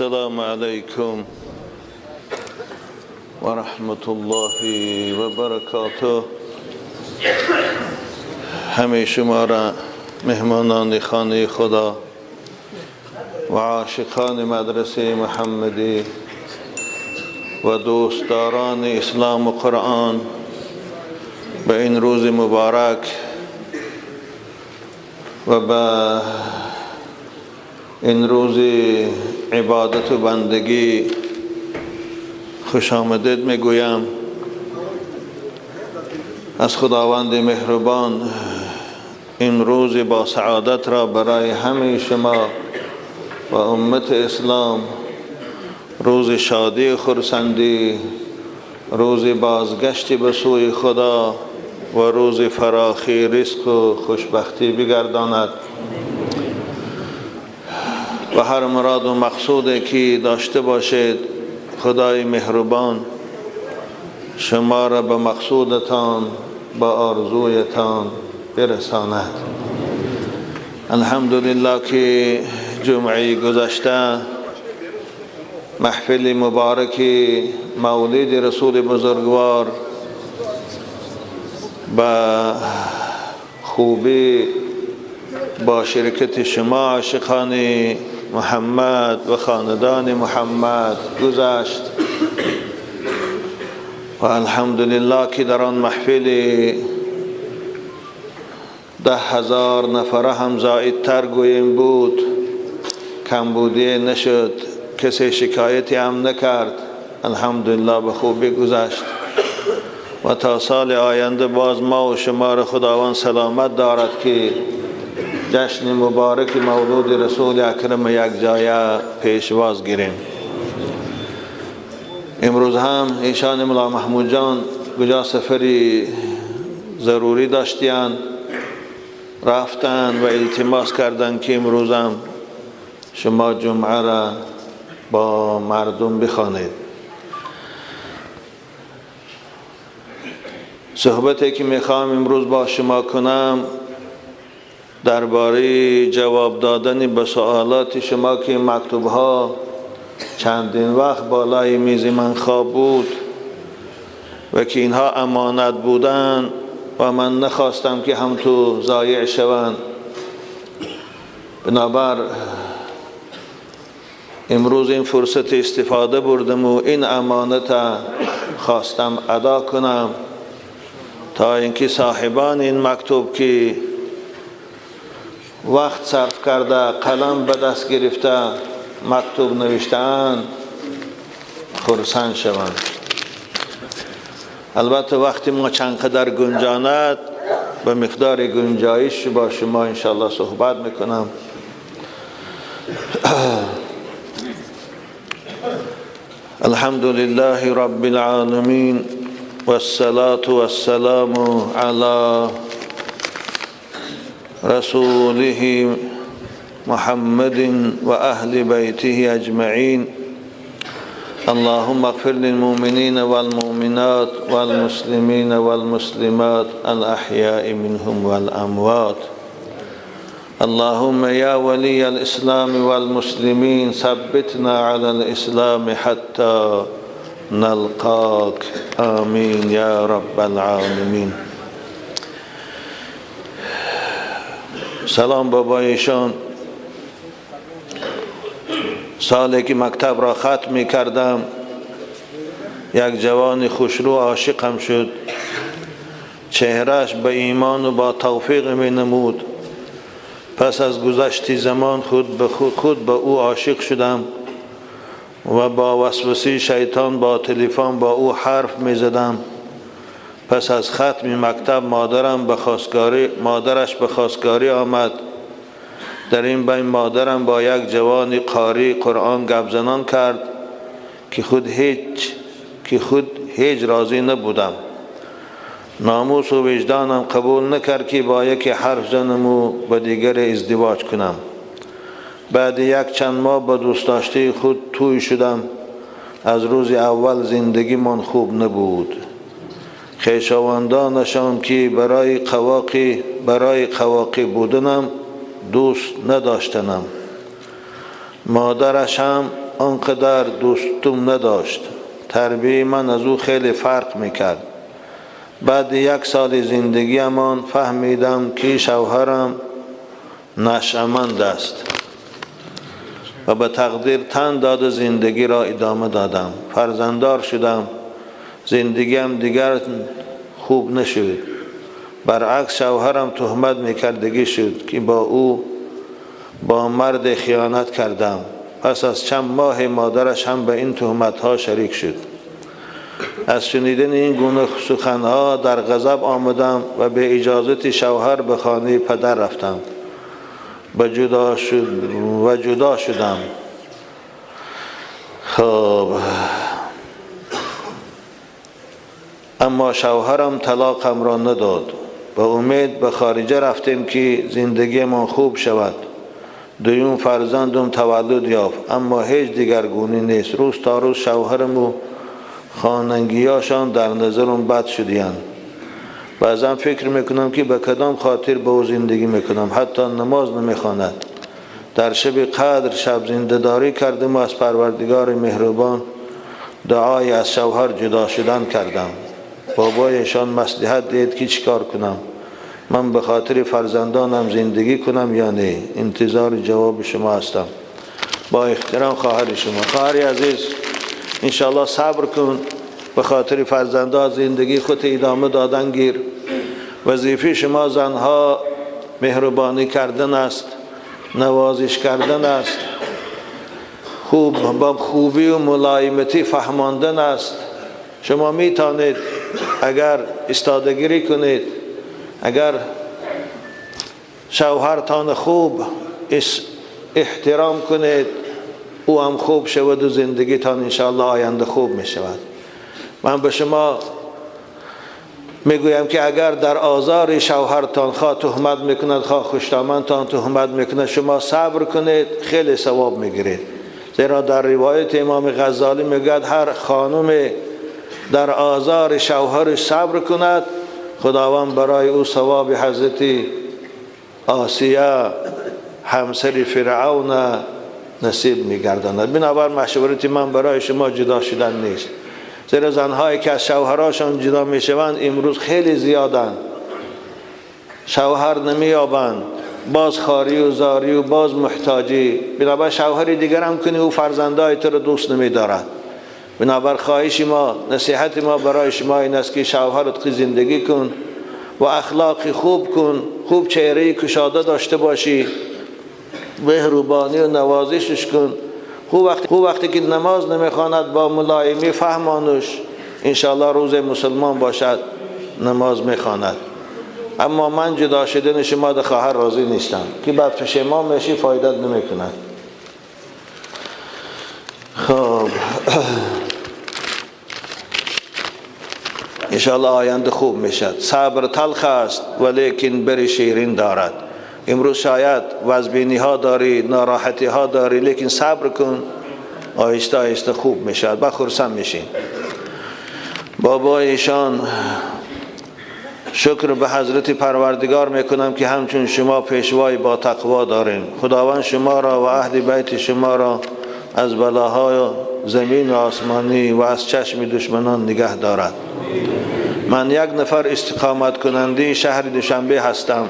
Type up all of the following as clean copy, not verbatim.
السلام علیکم و رحمت الله و برکاته. همه شما را مهمانان خانه خدا و عاشقان مدرسه محمدی و دوستداران اسلام و قرآن به این روز مبارک و به این روز عبادت و بندگی خوش آمدید میگویم. از خداوند مهربان این روز با سعادت را برای همه شما و امت اسلام، روز شادی خرسندی، روز بازگشت به سوی خدا و روز فراخی رزق و خوشبختی بگرداند و هر مراد و مقصودی که داشته باشید خدای مهربان شما را به مقصودتان، به آرزویتان برساند. الحمدلله که جمعه گذشته محفل مبارک مولد رسول بزرگوار با خوبی با شرکت شما عاشقان محمد و خاندان محمد گذشت و الحمدلله که در آن محفل 10,000 نفره هم زائدتر گوییم بود، کمبودی نشد، کسی شکایتی هم نکرد. الحمدلله به خوبی گذشت و تا سال آینده باز ما و شما را خداوند سلامت دارد که جشن مبارک مولود رسول اکرم یک جایه پیشواز گیریم. امروز هم ایشان ملا محمود جان کجا سفری ضروری داشتیان رفتن و التماس کردن که امروز هم شما جمعه را با مردم بخوانید. صحبتی که میخوام امروز با شما کنم درباره جواب دادن به سوالات شما که مکتوب ها چندین وقت بالای میز من خواب بود و که اینها امانت بودن و من نخواستم که هم تو ضایع شوند. بنابر امروز این فرصت استفاده بردم و این امانت خواستم ادا کنم تا اینکه صاحبان این مکتوب که وقت صرف کرده، قلم به دست گرفته، مکتوب نوشته‌اند خرسند شوند. البته وقتی ما چند قدر گنجاند به مقدار گنجایش با شما انشاءالله صحبت میکنم. الحمد لله رب العالمین والصلاة والسلام علی رسوله محمد و اهل بیته اجمعین. اللهم اغفر للمؤمنین والمؤمنات والمسلمین والمسلمات الاحیاء منهم والاموات. اللهم یا ولی الاسلام والمسلمین ثبتنا علی الاسلام حتی نلقاک، آمین یا رب العالمین. سلام بابایشان. سالی که مکتب را ختم می کردم یک جوان خوشرو عاشقم شد. چهرهش به ایمان و با توفیق می نمود. پس از گذشت زمان خود به او عاشق شدم و با وسوسه شیطان با تلفن با او حرف می زدم. پس از ختم مکتب مادرش به خواستگاری آمد. در این بین مادرم با یک جوان قاری قرآن گپ زنان کرد که خود هیچ راضی نبودم. ناموس و وجدانم قبول نکرد که با یکی حرف زنم و با دیگر ازدواج کنم. بعد یک چند ماه با دوست داشته خود توی شدم. از روز اول زندگی من خوب نبود. خویشاوندانشان که برای قواقی بودنم دوست نداشتنم. مادرش هم آنقدر دوستم نداشت. تربیه من از او خیلی فرق میکرد. بعد 1 سال زندگیمان فهمیدم که شوهرم نشأمند است و به تقدیر تن داد زندگی را ادامه دادم. فرزنددار شدم. زندگیم دیگر خوب نشد. برعکس شوهرم تهمت میکردگی شد که با او با مرد خیانت کردم. پس از چند ماه مادرش هم به این تهمت ها شریک شد. از شنیدن این گونه سخنها در غضب آمدم و به اجازت شوهر به خانه پدر رفتم و جدا شدم. خب اما شوهرم طلاقم را نداد. به امید به خارجه رفتیم که زندگی من خوب شود. دویم فرزندم تولد یافت، اما هیچ دیگرگونی نیست. روز تا روز شوهرم و خانگیاشان در نظرم بد شدیند. بعضا فکر میکنم که به کدام خاطر به او زندگی میکنم. حتی نماز نمیخواند. در شب قدر شب زنده‌داری کردم و از پروردگار مهربان دعای از شوهر جدا شدن کردم. بابایشان مصلحت دید که چیکار کنم. من به خاطر فرزندانم زندگی کنم یا نه؟ انتظار جواب شما هستم. با احترام خواهر شما. خواهر عزیز، انشاءالله صبر کن، به خاطر فرزندان زندگی خود ادامه دادن گیر. وظیفه شما زنها مهربانی کردن است، نوازش کردن است، خوب با خوبی و ملایمتی فهماندن است. شما میتونید اگر استادگیری کنید، اگر شوهرتان خوب احترام کنید، او هم خوب شود و زندگیتان انشاءالله آینده خوب می شود. من به شما میگویم که اگر در آزار شوهرتان خواه تهمت میکند، خواه خوشدامنتان تهمت میکند، شما صبر کنید، خیلی ثواب میگیرید. زیرا در روایت امام غزالی میگوید هر خانم در آزار شوهرش صبر کند، خداوند برای او ثواب حضرت آسیه همسر فرعون نصیب میگرداند. بنابر مشورت من برای شما جدا شدن نیست، زیرا زنهایی که از شوهراشان جدا میشوند امروز خیلی زیادند. شوهر نمییابند، باز خاری و زاری و باز محتاجی. بنابر شوهر دیگر هم کنی او فرزندای تو رو دوست نمیدارد. بنابر خواهش ما، نصیحت ما برای شما این است که شوهرت زندگی کن و اخلاق خوب کن، خوب چهره کشاده داشته باشی، مهربانی و نوازشش کن. خوب وقتی که نماز نمیخواند با ملایمی فهمانش، انشاءالله روز مسلمان باشد نماز میخواند. اما من جدا شدن شما ده خواهر راضی نیستم که بعد پشیمان میشی، فایدت نمیکند. خب انشاءالله آینده خوب میشد. صبر تلخ است ولیکن بر شیرین دارد. امروز شاید وزبینی ها داری، ناراحتی ها داری، لیکن صبر کن، آهسته آهسته خوب میشد، با خرسند میشین. بابایشان شکر به حضرت پروردگار میکنم که همچون شما پیشوای با تقوا داریم. خداوند شما را و اهل بیت شما را از بلاهای زمین و آسمانی و از چشم دشمنان نگه دارد. من یک نفر استقامت کننده شهر دوشنبه هستم.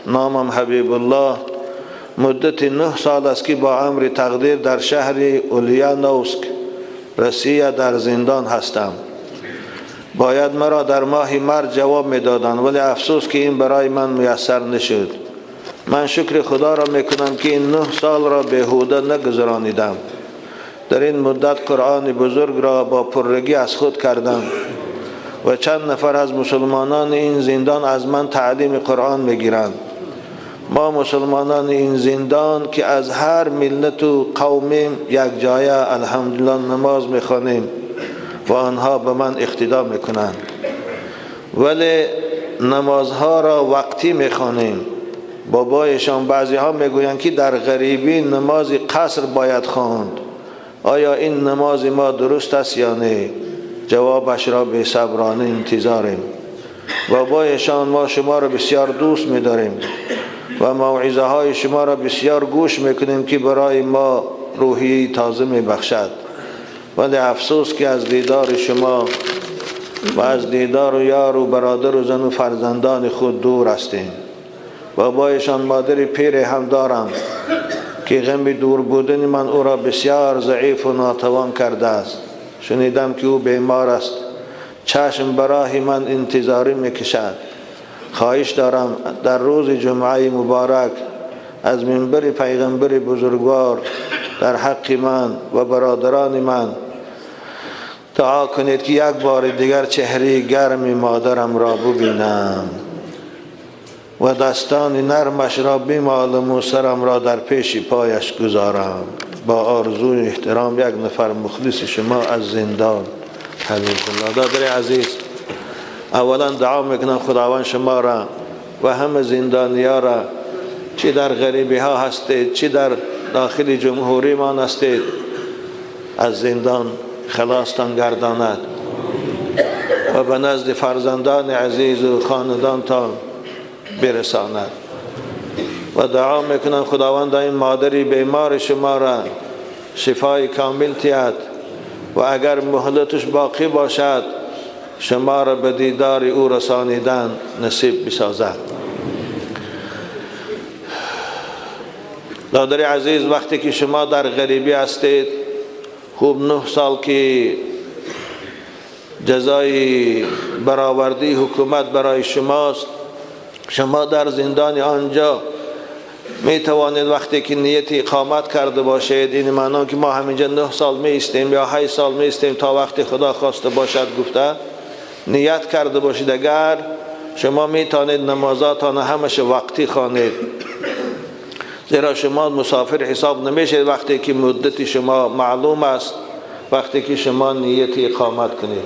نامم حبیب الله. مدت 9 سال است که با امر تقدیر در شهر اولیانوسک روسیه در زندان هستم. باید مرا در ماه مرد جواب میدادند، ولی افسوس که این برای من میسر نشد. من شکر خدا را میکنم که این 9 سال را بیهوده نگذرانیدم. در این مدت قرآن بزرگ را با پرگی از خود کردم و چند نفر از مسلمانان این زندان از من تعلیم قرآن میگیرند. ما مسلمانان این زندان که از هر ملت و قومیم یک جایه الحمدلله نماز میخوانیم و آنها به من اقتدا میکنند، ولی نمازها را وقتی میخوانیم. بابایشان بعضی ها میگویند که در غریبی نماز قصر باید خواند. آیا این نماز ما درست است یا نه؟ جوابش را به صبرانه انتظاریم. بابایشان ما شما را بسیار دوست می‌داریم و موعظه های شما را بسیار گوش میکنیم که برای ما روحی تازه می بخشد. ولی افسوس که از دیدار شما و از دیدار و یار و برادر و زن و فرزندان خود دور هستیم. بابایشان مادر پیر هم دارم که غم دور بودن من او را بسیار ضعیف و ناتوان کرده است. شنیدم که او بیمار است، چشم براه من انتظاری میکشد. خواهش دارم در روز جمعه مبارک از منبر پیغمبر بزرگوار در حق من و برادران من دعا کنید که یک بار دیگر چهره گرم مادرم را ببینم و دستان نرمش را بمالم و سرم را در پیش پایش گذارم. با آرزوی احترام یک نفر مخلص شما از زندان، حبیب الله. دادر عزیز، اولا دعا میکنم خداوند شما را و همه زندانیا را، چی در غریبی ها هستید چی در داخل جمهوری ما هستید، از زندان خلاصتان گرداند و به نزد فرزندان عزیز و خاندانتان برساند. و دعا میکنم خداوند این مادری بیمار شما را شفای کامل تیاد و اگر مهلتش باقی باشد شما را به دیدار او رسانیدن نصیب بسازد. دادر عزیز، وقتی که شما در غریبی هستید، خوب 9 سال که جزای برآوردی حکومت برای شماست، شما در زندان آنجا می توانید وقتی که نیت اقامت کرده باشید، این معنا که ما همینجا 9 سال می ایستیم یا 8 سال می ایستیم تا وقتی خدا خواسته باشد گفته، نیت کرده باشید، اگر شما می توانید نمازاتان همش وقتی خوانید، زیرا شما مسافر حساب نمیشید وقتی که مدت شما معلوم است، وقتی که شما نیت اقامت کنید.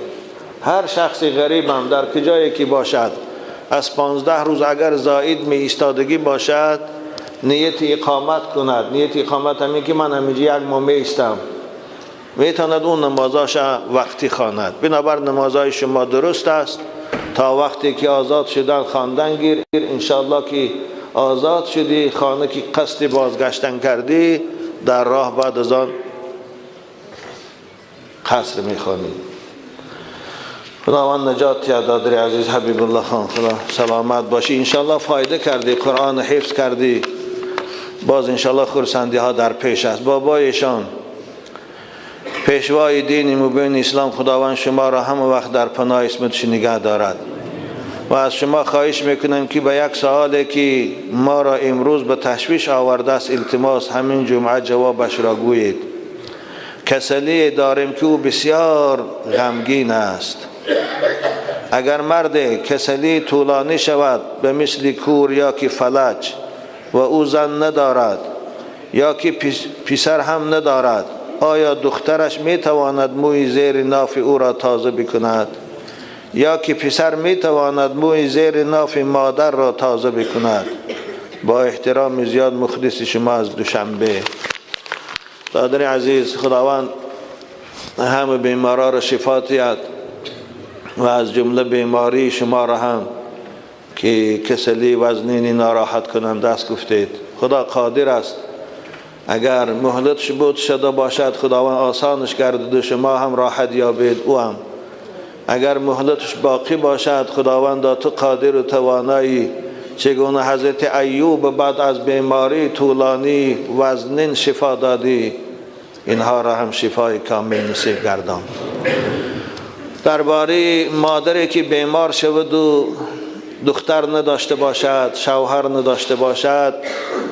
هر شخص غریب هم در کجایی که باشد از 15 روز اگر زائد می ایستادگی باشد نیت اقامت کند. نیت اقامت همین که من همینجا یک ماه می ایستم، میتواند اون نمازاش وقتی خواند. بنابر نمازهای شما درست است تا وقتی که آزاد شدن خواندن گیر. انشاءالله که آزاد شدی، خانه که قصد بازگشتن کردی، در راه بعد از آن قصر میخوانی. خداوند نجات یا دادر عزیز حبیب الله خان، خدا سلامت باشی. انشاءالله فایده کردی، قرآن حفظ کردی، باز انشاءالله خرسندی ها در پیش است. بابایشان پیشوای دین مبین اسلام، خداوند شما را همه وقت در پناه اسمتش نگه دارد. و از شما خواهش میکنم که به یک سوالی که ما را امروز به تشویش آورده است التماس همین جمعه جوابش را گویید. کسلی داریم که او بسیار غمگین است. اگر مرد کسلی طولانی شود به مثل کور یا که فلج و او زن ندارد یا که پسر هم ندارد، آیا دخترش میتواند موی زیر ناف او را تازه بکند؟ یا که پسر میتواند موی زیر ناف مادر را تازه بکند؟ با احترام زیاد مخلص شما از دوشنبه. دادر عزیز، خداوند همه بیمارا را شفا دهد و از جمله بیماری شما را هم که کسلی وزنینی ناراحت کننده است گفتید. خدا قادر است، اگر مهلتش بود شده باشد خداوند آسانش کرده و شما هم راحت یابید او هم. اگر مهلتش باقی باشد خداوند تو قادر و توانایی، چگونه حضرت ایوب بعد از بیماری طولانی وزنین شفا دادی، اینها را هم شفای کامل نصیب گردان. درباره مادری که بیمار شود و دختر نداشته باشد، شوهر نداشته باشد،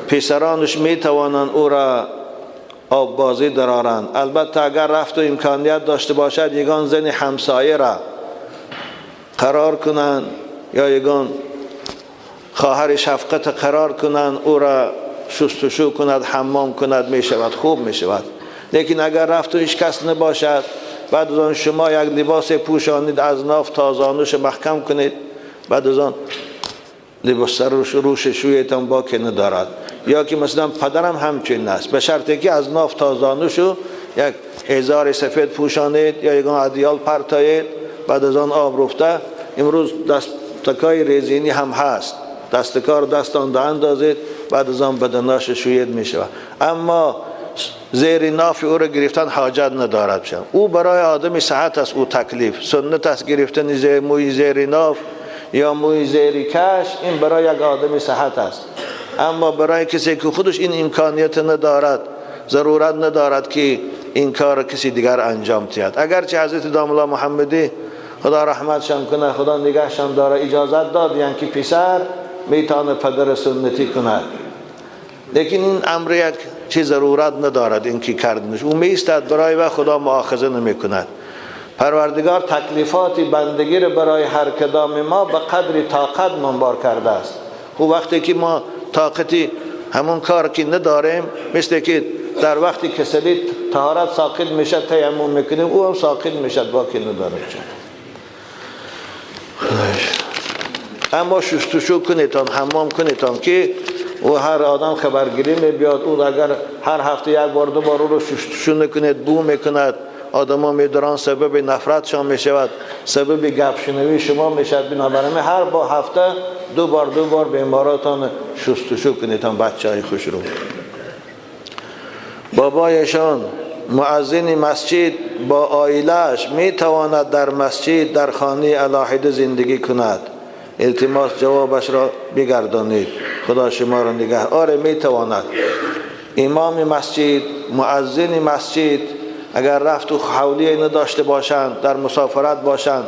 پسرانش می توانند او را آب بازی درارند. البته اگر رفت و امکانیت داشته باشد یگان زن همسایه را قرار کنند یا یگان خواهر شفقت قرار کنند، او را شستشو کند، حمام کند، می شود، خوب می شود. لیکن اگر رفت و هیچ کس نباشد، بعد از آن شما یک لباس پوشانید، از ناف تا زانوش محکم کنید، بعد از آن لباس روش شویتان باکی ندارد. یا که مثلا پدرم همچنین است، به شرطی که از ناف تا زانوشو یک ازار سفید پوشانید یا یگان ادیال پرتایید، بعد از آن آب رفته. امروز دستکای رزینی هم هست، دستکار دستان ده اندازید، بعد از آن بدناش شوید می شود. اما زیر ناف او را گرفتن حاجت ندارد. او برای آدم صحت است، او تکلیف سنت است گرفتن زیر موی زیر ناف یا موی زیر کش، این برای یک آدم صحت است. اما برای کسی که خودش این امکانیت ندارد، ضرورت ندارد که این کار کسی دیگر انجام دهد. اگرچه حضرت داملا محمدی خدا رحمتشان کنه، خدا نگهشان داره، اجازت داد یعنی که پسر میتونه پدر سنتی کند، لیکن این امر یک چیز ضرورت ندارد این که کردنش. او میستد برای و خدا مؤاخذه نمیکند. پروردگار تکلیفات بندگی را برای هر کدام ما به قدر طاقت منبار کرده است. او وقتی که ما طاقتی همون کار که نداریم، مثل که در وقتی کسلی طهارت ساقط میشد تیمم میکنیم، او هم ساقط میشد، باقی نداره. اما شستشو کنیتان، حمام کنیتان که او هر آدم خبرگیری میبیاد، او اگر هر هفته یک بار دو بار او رو شستشو نکند بو میکند، آدم ها میدارن سبب نفرتشان میشود، سبب گپ شنوی شما میشود. بنابراین هر با هفته دو بار بیماراتان شستشو کنیتان، بچه های خوش رو. بابایشان مؤذن مسجد با عائله‌اش میتواند در مسجد در خانه علاحده زندگی کند؟ التماس جوابش را بگردانید، خدا شما را نگه. آره میتواند. امام مسجد، مؤذن مسجد اگر رفت و حولی نداشته باشند، در مسافرت باشند،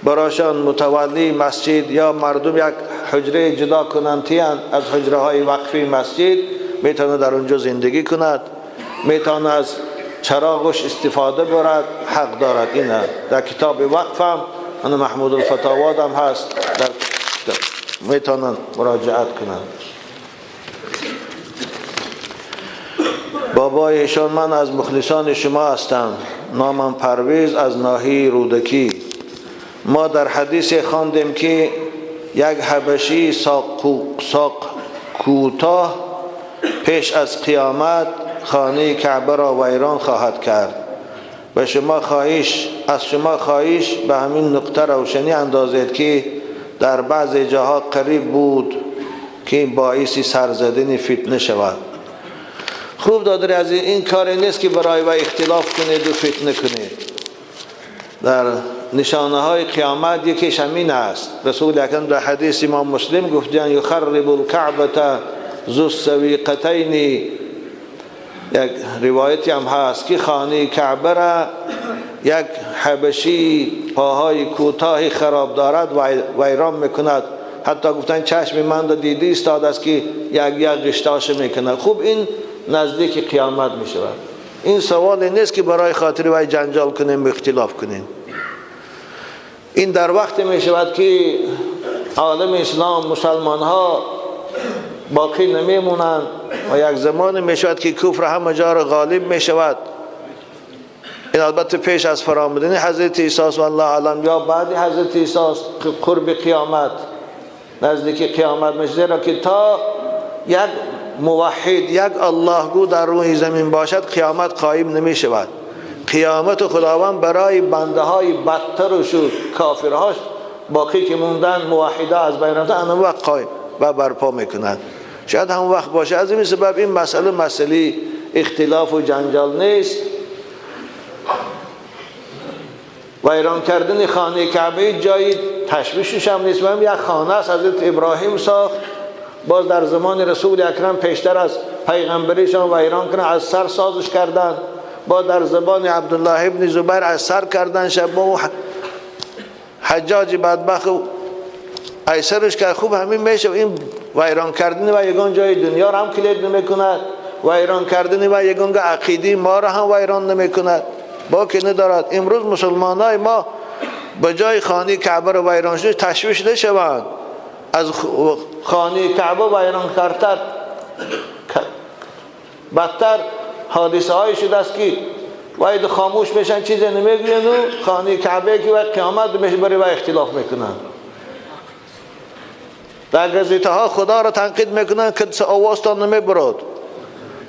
براشان متولی مسجد یا مردم یک حجره جدا کنند از حجره های وقفی مسجد، میتونه در اونجا زندگی کند، میتونه از چراغش استفاده برد، حق دارد. اینه در کتاب وقف هم انا محمود الفتاواد هم هست، در میتونن مراجعت کنند. بابایشان من از مخلصان شما هستم، نامم پرویز از ناحیه رودکی. ما در حدیث خواندیم که یک حبشی ساق کوتاه پیش از قیامت خانه کعبه را ویران خواهد کرد. و شما خواهش، از شما خواهش به همین نقطه روشنی اندازید که در بعض جاها قریب بود که باعث سرزدن فتنه شود. خوب دادر از این کار نیست که برای و اختلاف کنید و فتنه کنید. در نشانه های قیامت یکیش همین است. رسول اکرم در حدیث امام مسلم گفتند یخرب الکعبه ذو السویقتین. یک روایتی هم هست که خانه کعبه را یک حبشی پاهای کوتاه خراب دارد و ویران میکند. حتی گفتن چشم من را دیده ایستاد است که یک یک قشتاش میکند. خوب این نزدیک قیامت میشود. این سوال نیست که برای خاطر وی جنجال کنیم و اختلاف کنیم. این در وقت میشود که عالم اسلام مسلمان ها باقی نمیمونند و یک زمان میشود که کفر همه جا را غالب میشود. این البته پیش از فرامدن حضرت عیسی و الله اعلم یا بعد حضرت عیسی قرب قیامت، نزدیک قیامت میشه، زیرا که تا یک موحد یک الله گو در روی زمین باشد قیامت قایم نمیشود. قیامت خداوند برای بنده های بدتر و شد کافرهاش باقی که موندن موحده از بین رفتن آن وقت قایم و برپا میکنند. شاید هم وقت باشه. از این سبب این مسئله اختلاف و جنجال نیست. ویران کردن خانه کعبه جایی تشویشش هم نیست. هم یک خانه است حضرت ابراهیم ساخت، باز در زمان رسول اکرم پیشتر از پیغمبریشان ویران کردن، از سر سازش کردن. با در زبان عبدالله ابن زبیر از سر کردن شب با حجاج بدبخت ایسرش که خوب همین میشه. این ویران کردن و یگان جای دنیا را هم کلید نمیکند، ویران کردن و یگان عقیده ما را هم ویران نمیکند، با که ندارد. امروز مسلمان های ما به جای خانه کعبه را ویران شده تشویش نشوند، از خانه کعبه ویران کردن بدتر حادثه های شده است که باید خاموش میشن، چیزی نمیگوین و خانه کعبه که وقت قیامت میشه برای و اختلاف میکنن. در گزیته ها خدا را تنقید میکنن که آوازتان نمیبرد،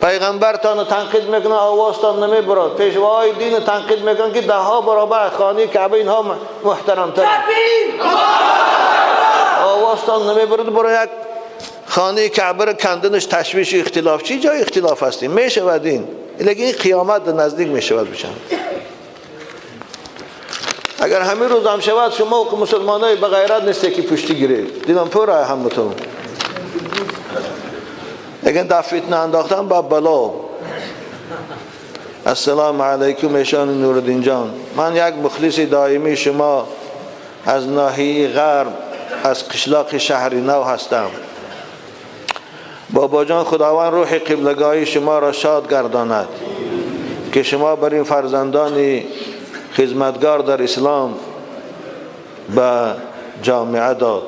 پیغمبرتان را تنقید میکنن آوازتان نمیبرد، پیشواهای دین تنقید میکنن که ده ها برابر خانه کعبه اینها محترمتر، آوازتان نمیبرد. برای یک خانه کعبه رو کندنش تشویش و اختلاف، چی جای اختلاف هستیم؟ میشود این، لیکن این قیامت نزدیک میشود بشن. اگر همین روز هم شود شما که مسلمانای به غیرت نیسته که پشتی گیرید، دیدم پر همتون. لیکن در فتنه انداختن با بلا. السلام علیکم ایشان نورالدین جان، من یک مخلص دائمی شما از ناحیه غرب از قشلاق شهر نو هستم. بابا جان خداوند روح قبلگاهی شما را شاد گرداند که شما بر این فرزندان خدمتگار در اسلام به جامعه داد.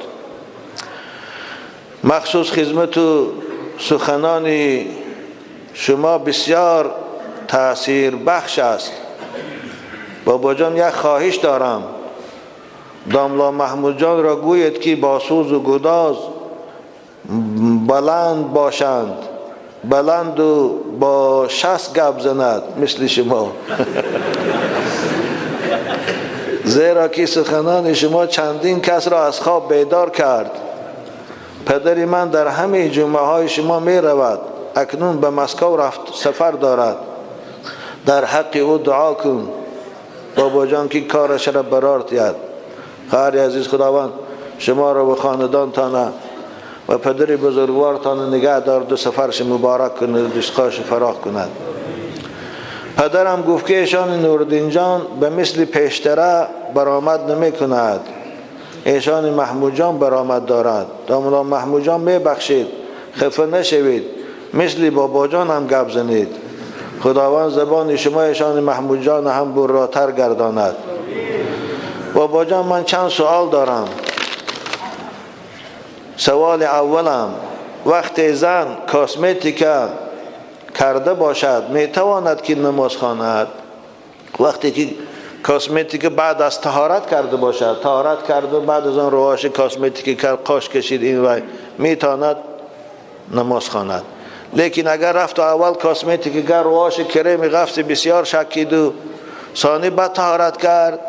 مخصوص خدمت و سخنان شما بسیار تاثیر بخش است. بابا جان یک خواهش دارم، داملا محمود جان را گوید که با سوز و گداز بلند باشند، بلند و با 60 گپ زند مثل شما. زیرا که سخنان شما چندین کس را از خواب بیدار کرد. پدر من در همه جمعه های شما می رود، اکنون به مسکو رفت سفر دارد. در حق او دعا کن بابا جان که کارش را برار دهد. خواهر عزیز، خداوند شما را و خاندانتان و پدر بزرگوارتان نگه دارد و سفرش مبارک کند و رزقش فراخ کند. پدرم گفت که ایشان نورالدین جان به مثل پیشتره برآمد نمی کند، ایشان محمود جان برآمد دارد. داملا محمود جان می بخشید، خفه نشوید، مثل بابا جان هم گپ زنید. خداوند زبان شما ایشان محمود جان هم براتر گرداند. بابا جان من چند سوال دارم. سوال اولم، وقتی زن کاسمتیکا کرده باشد میتواند که نماز خواند؟ وقتی که کاسمتیک بعد از طهارت کرده باشد، طهارت کرده بعد از آن رواش کاسمتیک کرد، قاش کشید این وای، میتواند نماز خواند. لیکن اگر رفت اول کاسمتیک کرد، رواش کریم غفص بسیار شکید و ثانی بعد طهارت کرد،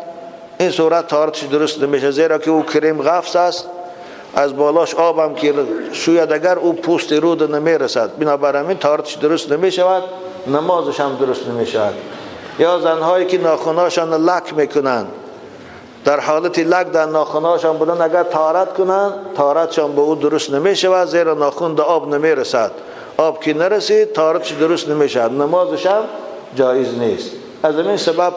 این صورت طهارتش درست نمیشه، زیرا که او کریم غفص است، از بالاش آبم که شوید اگر او پوست رود نمیرسد، بنابراین طهارتش درست نمیشود، نمازش هم درست نمیشود. یا زنهایی که ناخناشان لک میکنند، در حالت لک در ناخناشان بودن، اگر طهارت کنند طهارتشان به او درست نمیشود، زیرا ناخن در آب نمیرسد، آب که نرسید طهارتش درست نمیشود، نمازش هم جایز نیست. از این سبب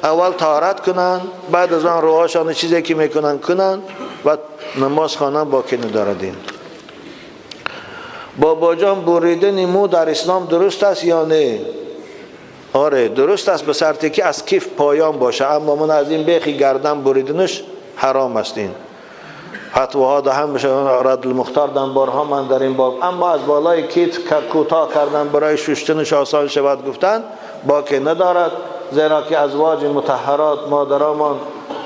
اول طهارت کنند، بعد از آن روهاشان چیزی که میکنن کنند و نماز خوانن باکی ندارد. بابا جان بریدن مو در اسلام درست است یا نه؟ آره درست است، به شرطی که از کیف پایان باشه، اما من از این بیخی گردن بریدنش حرام است. این فتواها ده هم میشه، رد المختار دم بارها من در این باب، اما از بالای کیف کوتاه کردن برای شستنش آسان شود گفتن باکی ندارد، زیرا که ازواج مطهرات مادرمان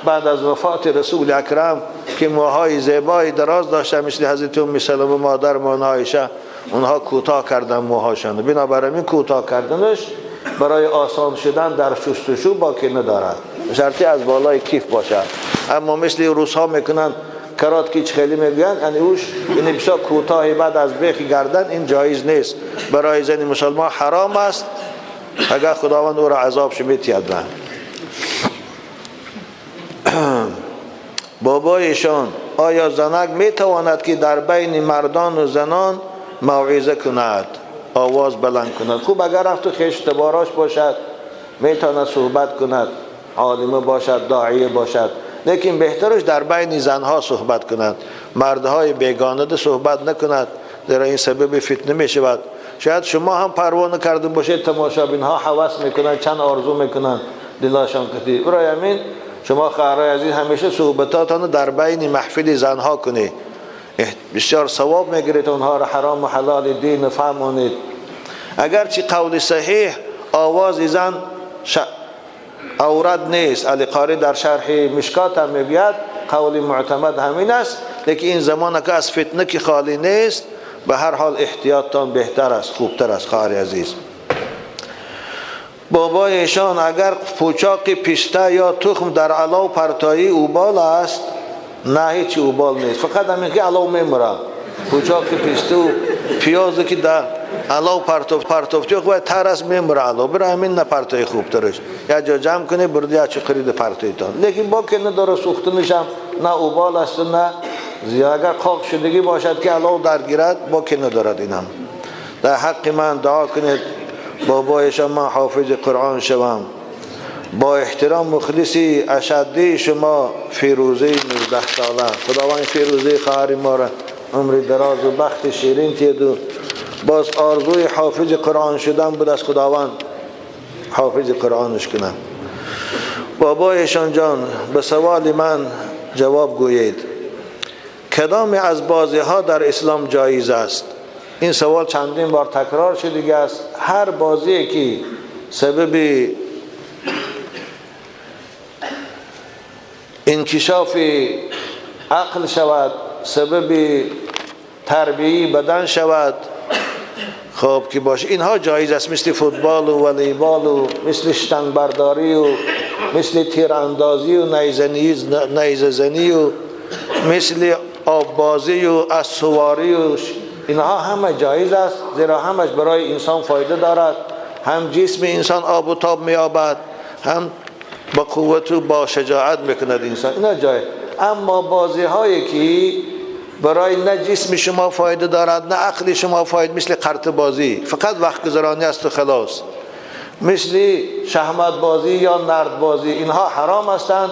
بعد از وفات رسول اکرم که موهای زیبای دراز داشته مثل حضرت ام سلمه مادرمان عایشه، اونها کوتاه کردن موهاشان، بنابراین کوتاه کردنش برای آسان شدن در شستشو باکی ندارد، شرطی از بالای کیف باشد. اما مثل روس ها میکنن کرات که خیلی میگوین، یعنی اوش این بسیار کوتاه بعد از بیخ گردن، این جایز نیست، برای زن مسلمان حرام است، اگر خداوند او را عذاب شمیتید. بابایشان آیا زنک میتواند که در بین مردان و زنان موعظه کند، آواز بلند کند؟ خوب اگر رفت و خویش تباراش باشد میتواند صحبت کند، عالمه باشد، داعیه باشد، لیکن بهترش در بین زنها صحبت کند، مردهای بیگانه صحبت نکند، زیرا این سبب فتنه میشود. شاید شما هم پروا نکرده باشید، تماشابین ها هوس میکنند، چند آرزو میکنند دلاشان کتی. برای همین شما خواهرای عزیز همیشه صحبتاتان در بین محفل زنها کنید، بسیار ثواب میگیرید، اونها را حرام و حلال دین فهمانید. اگرچه قول صحیح آواز زن عورت نیست، علی قاری در شرح مشکات هم میگوید قول معتمد همین است، لیکن این زمان که از فتنه که خالی نیست، به هر حال احتیاطتان بهتر است، خوبتر است. خواهر عزیز، بابای ایشان اگر پوچاق پسته یا تخم در علاو پرتایی اوبال است؟ نه، هیچ اوبال نیست، فقط همین که علاو میمره، پوچاک پستو پیازی که در علاو پرتوفتی خب تر است میمره علاو برای همین نپرتوی خوب ترش یا جا جمع کنی برد یا چه خرید پرتویتان لیکن با که نداره سوختنشم نه اوبال است نه زیاد اگر خاک شدگی باشد که علاو درگیرد با که ندارد اینم در حق من دعا کنید بابایشان من حافظ قرآن شوم با احترام مخلصی اشدی شما فیروزه 19 ساله خداوند فیروزه خواهر ما را عمر دراز و بخت شیرین تید و باز آرزوی حافظ قرآن شدن بود از خداوند حافظ قرآنش کنم. بابایشان جان به سوال من جواب گویید کدام از بازی ها در اسلام جایز است؟ این سوال چندین بار تکرار شده است. هر بازی که سبب انکشاف عقل شود، سبب تربیه بدن شود، خب که باشه اینها جایز است، مثل فوتبال و والیبال و مثل شتنگ برداری و مثل تیراندازی و نیزه زنی و مثل آب بازی و اسواری و اینها همه جایز است، زیرا همش برای انسان فایده دارد. هم جسم انسان آب و تاب می‌یابد، هم با قوت و با شجاعت میکند انسان، اینا جایز. اما بازی هایی که برای نه جسم شما فایده دارد نه عقل شما فایده، مثل قرط بازی فقط وقت گذرانی است و خلاص، مثل شهمت بازی یا نرد بازی، اینها حرام هستند،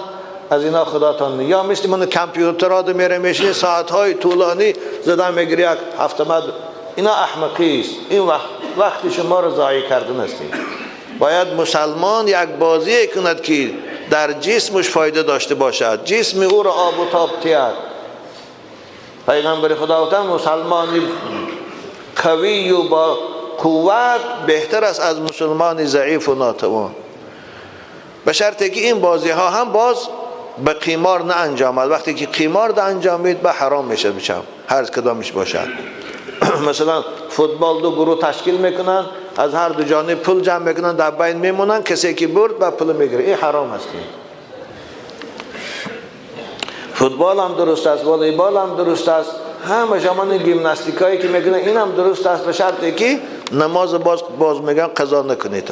از اینا خداتان. یا مثل من کامپیوترها میره میشینی ساعت‌های طولانی زدن میگیری یک هفته مد، اینا احمقی است. این وقت شما رو ضایع کردن است. باید مسلمان یک بازی کند که در جسمش فایده داشته باشد، جسم او را آب و تاب تید. پیغمبر خدا گفتند مسلمانی قوی و با قوت بهتر است از مسلمان ضعیف و ناتوان، به شرطی که این بازی ها هم باز به قمار نه انجامد. وقتی که قمار ده انجامید به حرام میشه، هر کدامش باشد. مثلا فوتبال دو گروه تشکیل میکنن، از هر دو جانب پول جمع میکنن، در بین میمونن، کسی که برد به پول میگیره، این حرام است. فوتبال هم درست است، والیبال هم درست است، همه جمان گیمناستیکایی که میکنن این هم درست است، به شرطی که نماز باز میگن قضا نکنید.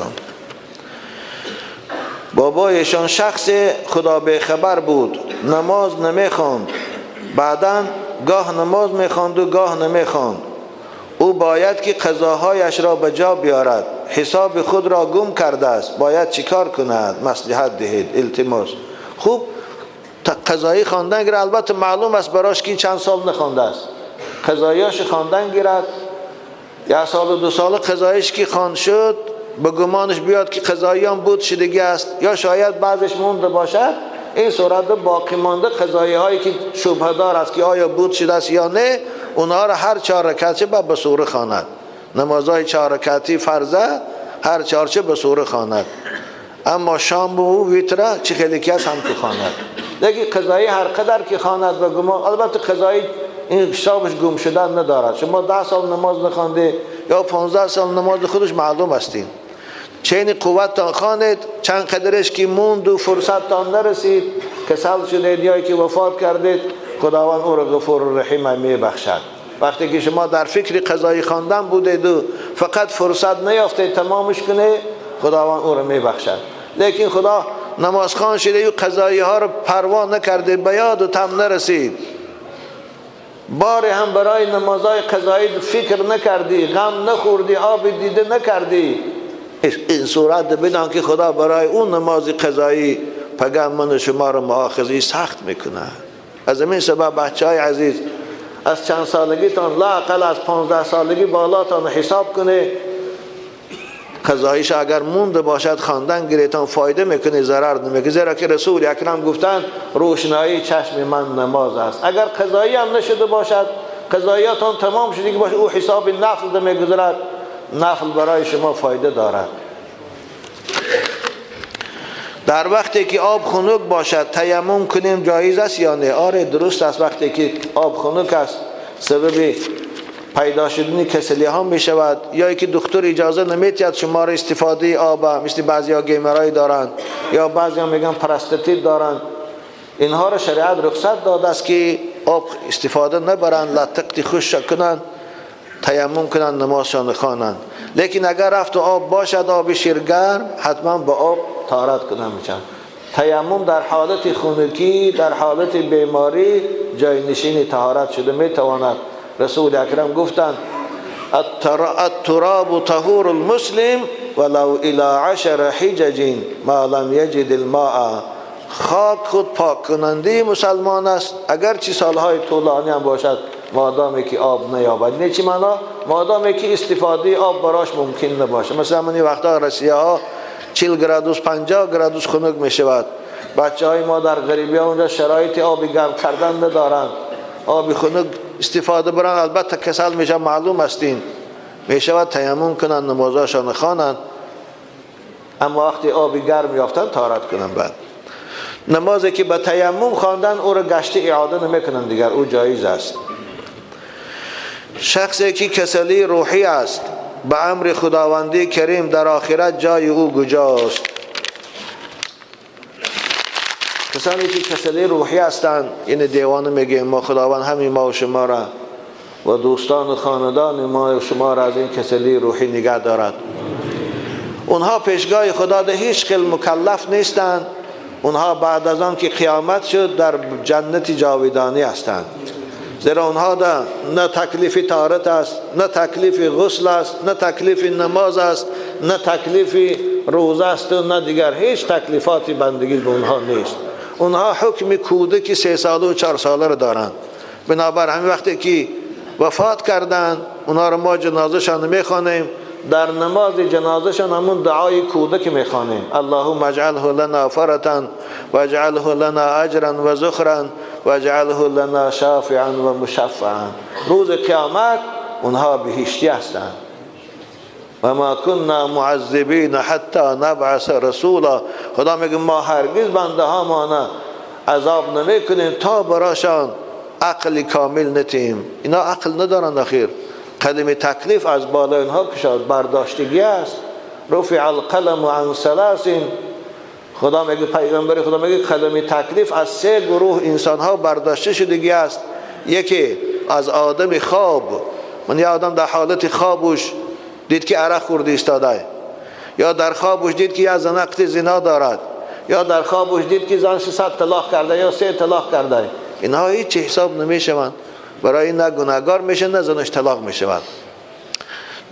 بابایشان شخص خدا به خبر بود، نماز نمیخواند، بعدا گاه نماز میخواند و گاه نمیخواند. او باید که قضاهایش را به جا بیارد، حساب خود را گم کرده است، باید چیکار کند؟ مصلحت دهید، التماس. خوب قضایی خواندن گیرد، البته معلوم است براش که چند سال نخوانده است، قضاییاش خواندن گیرد، یک سال و دو سال قضاییش که خواند شد به گمانش بیاد که قضایی هم بود شدگی است، یا شاید بعضش مونده باشد، این صورت باقی مانده قضایی هایی که شبهه دار است که آیا بود شده است یا نه، اونها را هر چهار رکعت به سوره خواند. نمازهای چهار رکعتی فرضه هر چهارچه به سوره خواند، اما شام و ویتره چه خیلی که است هم که خواند. لیکن قضایی هر قدر که خواند به گمان، البته قضایی این حسابش گم شدن ندارد. شما 10 سال نماز نخوانده یا 15 سال نماز خودش معلوم هستین، چین قوتتان خواند، چند قدرش که موند و فرصتتان نرسید، کسل شدید یا که وفات کردید، خداوند او را غفور و رحیم میبخشد. وقتی که شما در فکر قضایی خواندن بودید و فقط فرصت نیافتید تمامش کنه، خداوند او را میبخشد. لیکن خدا نماز خوان شده و قضایی ها را پروا نکرده، به یاد و تم نرسید، بار هم برای نمازهای قضایی فکر نکردی، غم نخوردی، آب دیده نکردی، این صورت بدان که خدا برای اون نماز قضایی پگه من شما را مؤاخذه سخت میکنه. از این سبب بچه های عزیز از چند سالگی تان لااقل از 15 سالگی بالاتان حساب کنه، قضاییش اگر مونده باشد خواندن گیرتان فایده میکنه، ضرر نمیکنه. زیرا که رسول اکرم گفتن روشنایی چشم من نماز است. اگر قضایی هم نشده باشد، قضاییاتان تمام شده که باشه، او حساب نفل میگذارد، نفل برای شما فایده دارد. در وقتی که آب خنک باشد تیمم کنیم جایز است یا نه؟ آره درست است. وقتی که آب خنک است سبب پیدا شدن کسلی ها می شود، یا اینکه دکتر اجازه نمیدهد شما را استفاده آب، مثل بعضی ها گیمرای دارند یا بعضی ها میگن پراستاتیت دارند، اینها را شریعت رخصت داده است که آب استفاده نبرند، لطقتی خوش کنند، تیمم کنند، نمازشان خوانند. لیکن اگر رفت و آب باشد، آب شیرگرم، حتما با آب طهارت کنند میشن. تیمم در حالت خنکی، در حالت بیماری جای نشین طهارت شده میتواند. رسول اکرم گفتند التراب طهور المسلم ولو الى 10 حجج ما لم یجد الماء. خاک خود پاک کننده مسلمان است، اگرچه سالهای طولانی هم باشد، مادامی که آب نیابد. نه چی معنا؟ مادامی که استفاده آب براش ممکن نباشه. مثلا من این وقتا رسیه ها 40 گرادوس 50 گرادوس خنک می شود. بچه های ما در غریبی ها اونجا شرایط آب گرم کردن ندارند، آب خنک استفاده برن، البته کسل میشه، معلوم استین میشود تیمم کنند، نمازاشان خوانند، اما وقتی آب گرم یافتن طهارت کنند. بعد نمازی که به تیمم خواندن او را گشت اعاده نمیکنند دیگر، او جایز است. شخصی که کسلی روحی است به امر خداوندی کریم در آخرت جای او کجاست؟ کسانی که کسلی روحی هستند، این دیوانه میگیم ما، خداوند همین ما و شما را و دوستان و خاندان ما و شما را از این کسلی روحی نگه دارد. اونها پیشگاه خدا ده هیچ خیل مکلف نیستند. اونها بعد از آن که قیامت شد در جنت جاودانی هستند، زیرا اونها ده نه تکلیف طهارت است، نه تکلیف غسل است، نه تکلیف نماز است، نه تکلیف روزه است و نه دیگر هیچ تکلیفات بندگی به اونها نیست. اونها حکم کودک 3 ساله و 4 ساله را دارند. بنابر همین وقتی که وفات کردند اونها را ما جنازه‌شان میخوانیم، در نماز جنازه‌شان همون دعای کودک میخوانیم: اللهم اجعله لنا فرطا واجعله لنا اجرا و ذخرا واجعله لنا شافعا و مشفعا. روز قیامت اونها بهشتی هستند. و ما كنا معذبین حتی نبعث رسولا. خدا میگه ما هرگز بنده ها ما عذاب نمیکنیم تا براشان عقل کامل نتیم. اینا عقل ندارند. اخیر قلم تکلیف از بالا اینها کشاد برداشتگی است. رفع القلم عن ثلاث. خدا میگه، پیغمبر خدا میگه قلم تکلیف از 3 گروه انسان ها برداشته شدگی است. یکی از آدم خواب، من یه آدم در حالت خوابش دید که عرق خورده ایستاده، یا در خوابش دید که یه زن عقد زنا دارد، یا در خوابش دید که زنش 100 طلاق کرده یا 3 طلاق کرده. اینها هیچ حساب نمیشوند، برای نه گناهگار میشه نه زنش طلاق میشود.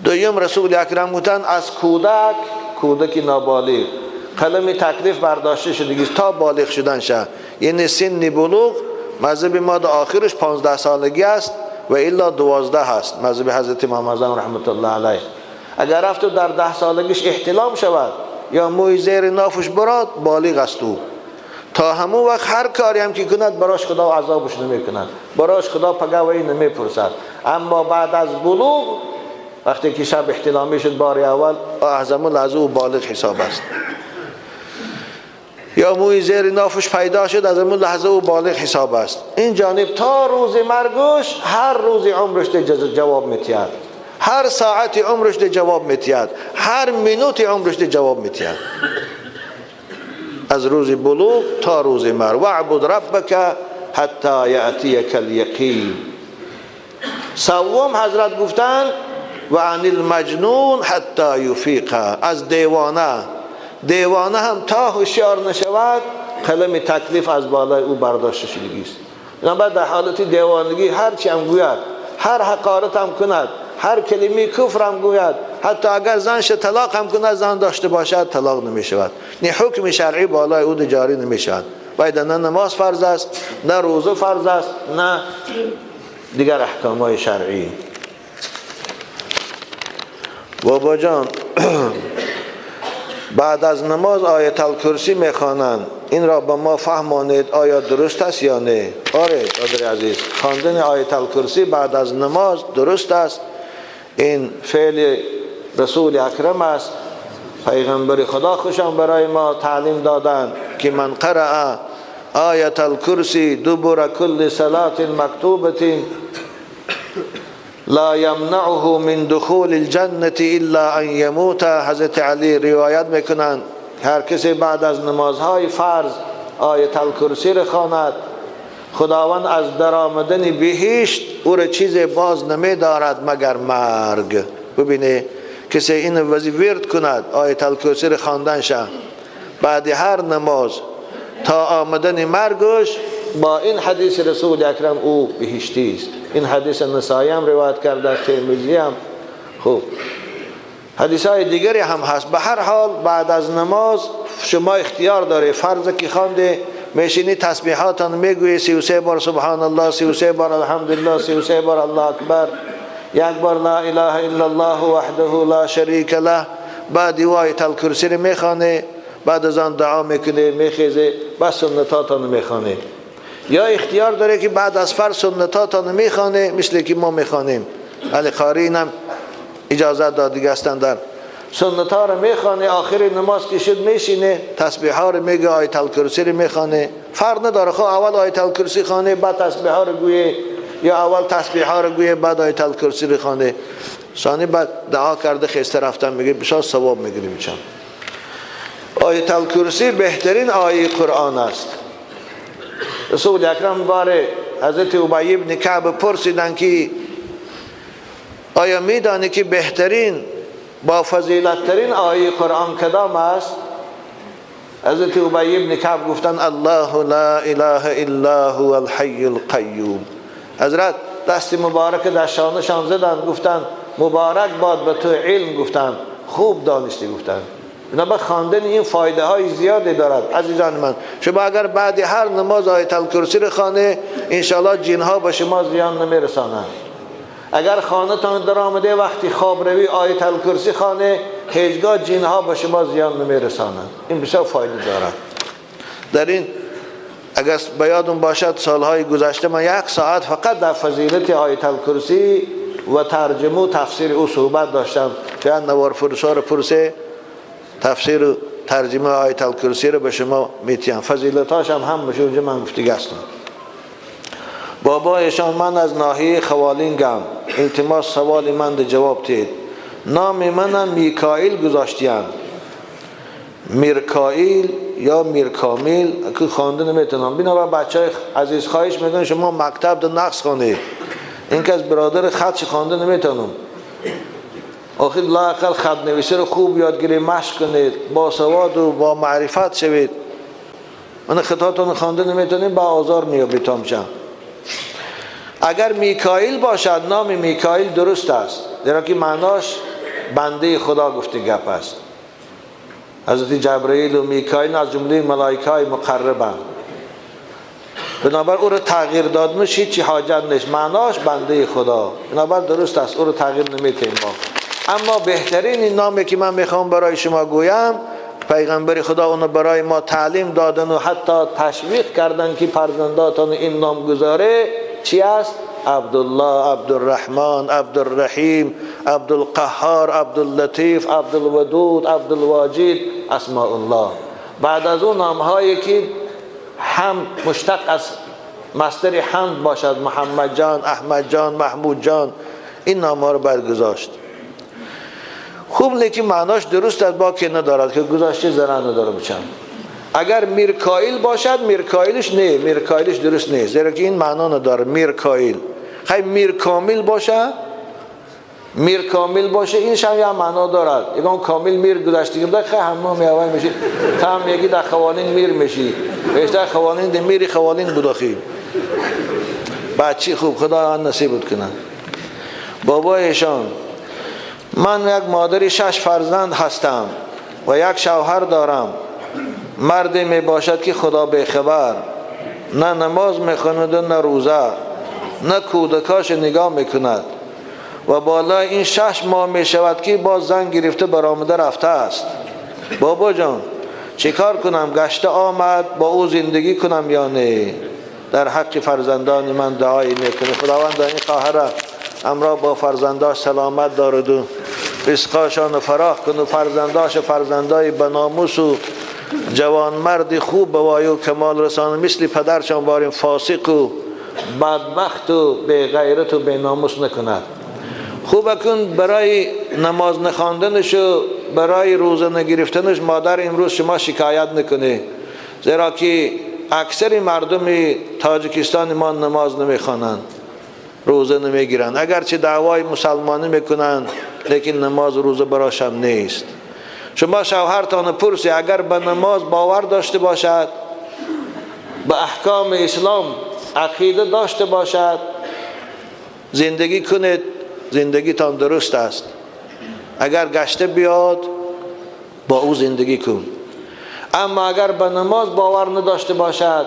دویم رسول اکرم گفتند از کودک، کودک نابالغ قلم تکلیف برداشته شده تا بالغ شدن شه، یعنی سن بلوغ. مذهب ما در آخرش 15 سالگی است و الا 12 هست، مذهب حضرت امام اعظم رحمت الله علیه. اگر رفت و در 10 سالگیش احتلام شود یا موی زیر نافش براد، بالغ است او. تا همون وقت هر کاری هم که کند براش خدا عذابش نمی کند، براش خدا پگوی نمی پرسد. اما بعد از بلوغ وقتی که شب احتلامی شد بار اول، از همون لحظه او بالغ حساب است. یا موی زیر نافش پیدا شد، از همون لحظه او بالغ حساب است. این جانب تا روز مرگش هر روز عمرش جواب میتید، هر ساعت عمرش جواب میتید، هر منوت عمرش جواب میتید، از روز بلوغ تا روز مرگ. واعبد ربک حتی یأتیک الیقین. سوم حضرت گفتن و عن المجنون حتی یفیق. از دیوانه، دیوانه هم تا هوشیار نشود قلم تکلیف از بالای او برداشته شدگی است. بنابراین در حالت دیوانگی هر چی هم گوید، هر حقارت هم کند، هر کلمه کفر هم گوید، حتی اگر زنش طلاق هم کند، زن داشته باشد طلاق نمی شود. نه حکم شرعی بالای او جاری نمی شود. باید نه نماز فرض است، نه روزه فرض است، نه دیگر احکام های شرعی. بابا جان بعد از نماز آیت الکرسی میخوانند، این را به ما فهمانید آیا درست است یا نه؟ آره برادر عزیز، خواندن آیت الکرسی بعد از نماز درست است. این فعل رسول اکرم است. پیغمبر خدا خوشم برای ما تعلیم دادند که من قرأ آیت الکرسی دبر کل صلاة مکتوبة لا یمنعه من دخول الجنة الا ان یموت. حضرت علی روایت میکنند هر کسی بعد از نمازهای فرض آیت الکرسی را خواند، خداوند از درآمدن بهشت او را چیز باز نمیدارد مگر مرگ. ببینه کسی این وظیفه ورد کند، آیت الکرسی را خواندن شه بعد هر نماز تا آمدن مرگش، با این حدیث رسول اکرم او بهشتی است. این حدیث نسائی هم روایت کرده، ترمذی هم، خوب حدیث های دیگری هم هست. به هر حال بعد از نماز شما اختیار داری، فرض که خوانده میشینی تسبیحاتان میگویی 33 بار سبحان الله، 33 بار الحمدلله، 33 بار الله اکبر، یک بار لا اله الا الله وحده لا شریک له. بعد آیت الکرسی رو میخوانه، بعد از آن دعا میکنه، میخیزه، بعد سنتاتان میخوانه. یا اختیار داره که بعد از فرض سنتاتان میخوانه، مثل که ما میخوانیم. علی قاری هم اجازه داد دیگه هستن در سنت ها رو میخوانه، آخر نماز که شد میشینه تسبیح ها رو میگه، آیت الکرسی رو میخوانه. فرق نداره، خب اول آیت الکرسی خوانه بعد تسبیح ها رو گویه، یا اول تسبیح ها رو گویه بعد آیت الکرسی رو خوانه. ثانی بعد دعا کرده خسته رفتن میگه بسیار ثواب میگیری میشم. آیت الکرسی بهترین آیه قرآن است. رسول اکرم باره حضرت ابی بن کعب پرسیدن که آیا میدانی که بهترین با فضیلت ترین آیه قرآن کدام است؟ حضرت ابی بن کعب گفتن الله لا اله الا هو الحی القیوم. حضرت دست مبارک در شانشان زدن، گفتن مبارک باد به تو علم، گفتن خوب دانستی، گفتن. بنابر خواندن این فایده های زیادی دارد. عزیزان من، شما اگر بعد هر نماز آیت الکرسی رو خوانه، انشاءالله جنها به شما زیان نمیرسانند. اگر خانه تان در آمده وقتی خواب روی آیت الکرسی خانه، هیچگاه جنها به شما زیان نمیرسانند. این بسیار فایده دارد. در این اگر به یادم باشد سالهای گذشته من یک ساعت فقط در فضیلت آیت الکرسی و ترجمه و تفسیر او صحبت داشتم. چند نوار فرسا رو پرسه تفسیر و ترجمه آیت الکرسی رو به شما میتیم، فضیلتاش هم بشه اونجا من گفتگی هستم. بابایشان من از ناحیه خوالینگم، التماس سوال من ده جواب تید. نام منم میکائیل گذاشتیم، میرکائیل یا میرکامیل که خوانده نمیتونم. بنابر بچه های عزیز خواهش میکنم شما مکتب ده نقص خانه، این که از برادر خطش خوانده نمیتونم. آخر لااقل خط نویسی رو خوب یاد گیرید، مشق کنید، با سواد و با معرفت شوید. من خطاتون خوانده نمیتونیم با آزار میابید تامچم. اگر میکائیل باشد، نام میکائیل درست است، زیرا که معناش بنده خدا گفته گپ است. حضرت جبرئیل و میکائیل از جمله ملائکه های مقربند، بنابر او رو تغییر دادنش هیچی حاجت نیست، معناش بنده خدا، بنابر درست است، او رو تغییر نمیتیم ما. اما بهترین این نامی که من میخوام برای شما گویم، پیغمبر خدا اونو برای ما تعلیم دادن و حتی تشویق کردن که فرزنداتان این نام گذاره چی است؟ عبدالله، عبدالرحمن، عبدالرحیم، عبدالقهار، عبداللطیف، عبدالودود، عبدالواجد، اسماء الله. بعد از اون نامهایی که هم مشتق از مصدر حمد باشد، محمد جان، احمد جان، محمود جان، این نامها رو باید گذاشت. خوب لیکن معناش درست است، باکی ندارد که گذاشته ضرر نداره بچم. اگر میرکائیل باشد، میرکائیلش نه، میرکائیلش درست نیست، زیرا که این معنا نداره میرکائیل. خیلی میرکامل باشه، میرکامل باشه این شم یه معنا دارد. یکم کامل میر گذاشتگی بوده، خیلی همه میوای میشی، تا هم یکی در خوالین میر میشی، بیشتر خوالین ده میری خوالین بود آخی. بچی خوب خدا نصیبت کنه. بابایشان من یک مادر 6 فرزند هستم و یک شوهر دارم. مردی می باشد که خدا بخبر، نه نماز می خواند و نه روزه، نه کودکاش نگاه می کند و بالای این 6 ماه می شود که باز زن گرفته برآمده رفته است. بابا جان چیکار کنم؟ گشته آمد با او زندگی کنم یا نه؟ در حق فرزندان من دعایی میکنه. خداوند این خواهر امرا با فرزنداش سلامت دارد و رزقاشان فراخ کن و فرزنداش فرزندای بناموس و جوانمرد خوب به وای و کمال رسان، مثل پدرشان باریم فاسق و بدبخت و بی غیرت و بی ناموس نکند. خوب کن برای نماز نخواندنش و برای روزه نگرفتنش مادر امروز شما شکایت نکنه، زیرا که اکثر مردم تاجیکستان ما نماز نمیخوانند، روزه نمیگیرند، اگرچه دعوای مسلمانی میکنند لیکن نماز و روزه براشم نیست. شما شوهرتان پرسی اگر به نماز باور داشته باشد، به احکام اسلام عقیده داشته باشد، زندگی کنید، زندگیتان درست است. اگر گشته بیاد با او زندگی کن. اما اگر به نماز باور نداشته باشد،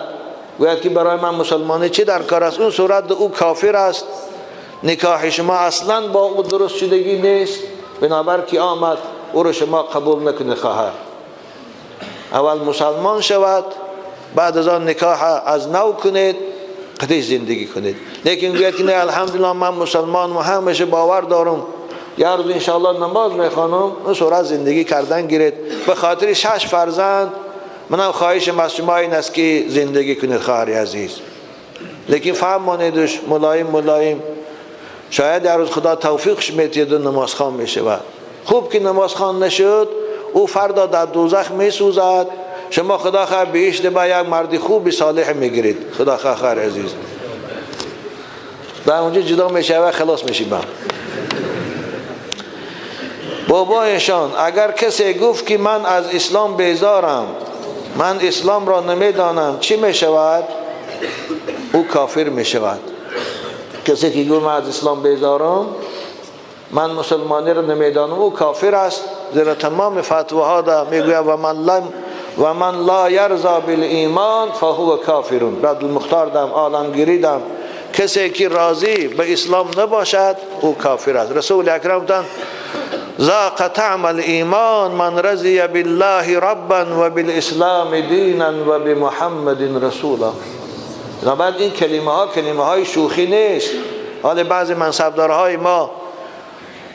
گوید که برای من مسلمانی چی در کار است، اون صورت او کافر است، نکاح شما اصلا با او درست شدگی نیست. بنابر که آمد او رو شما قبول نکنه خواهر. اول مسلمان شود، بعد از آن نکاح از نو کنید، قدیش زندگی کنید. لیکن گوید که نه الحمدلله من مسلمان و همیشه باور دارم، یه روز انشاءالله نماز میخوانم، اون صورت زندگی کردن گیرید. به خاطر 6 فرزند منم خواهشم از شما این است که زندگی کنید خواهر عزیز. لیکن فهمانیدش ملایم ملایم، شاید یه روز خدا توفیقش میتید و نمازخوان میشود. خوب که نمازخوان نشد، او فردا در دوزخ میسوزد، شما خدا خواه بهشت با یک مرد خوب صالح میگیرید. خدا خواه خواهر عزیز در اونجا جدا میشه و خلاص میشی. با بابایشان اگر کسی گفت که من از اسلام بیزارم، من اسلام را نمیدانم، چی میشود؟ او کافر میشود. کسی که گفت من از اسلام بیزارم، من مسلمانی را نمیدانم، او کافر است. زیرا تمام فتواها دا میگوید و من لا یرضا بالایمان فهو کافرون. رد المختار دم، عالمگیری دم، کسی که راضی به اسلام نباشد او کافر است. رسول اکرم گفتند ذاق طعم الایمان من رضی بالله ربا و بالاسلام دینا و بمحمد رسولا. بعد این کلمه ها کلمه های شوخی نیست. حال بعضی منصبدارهای ما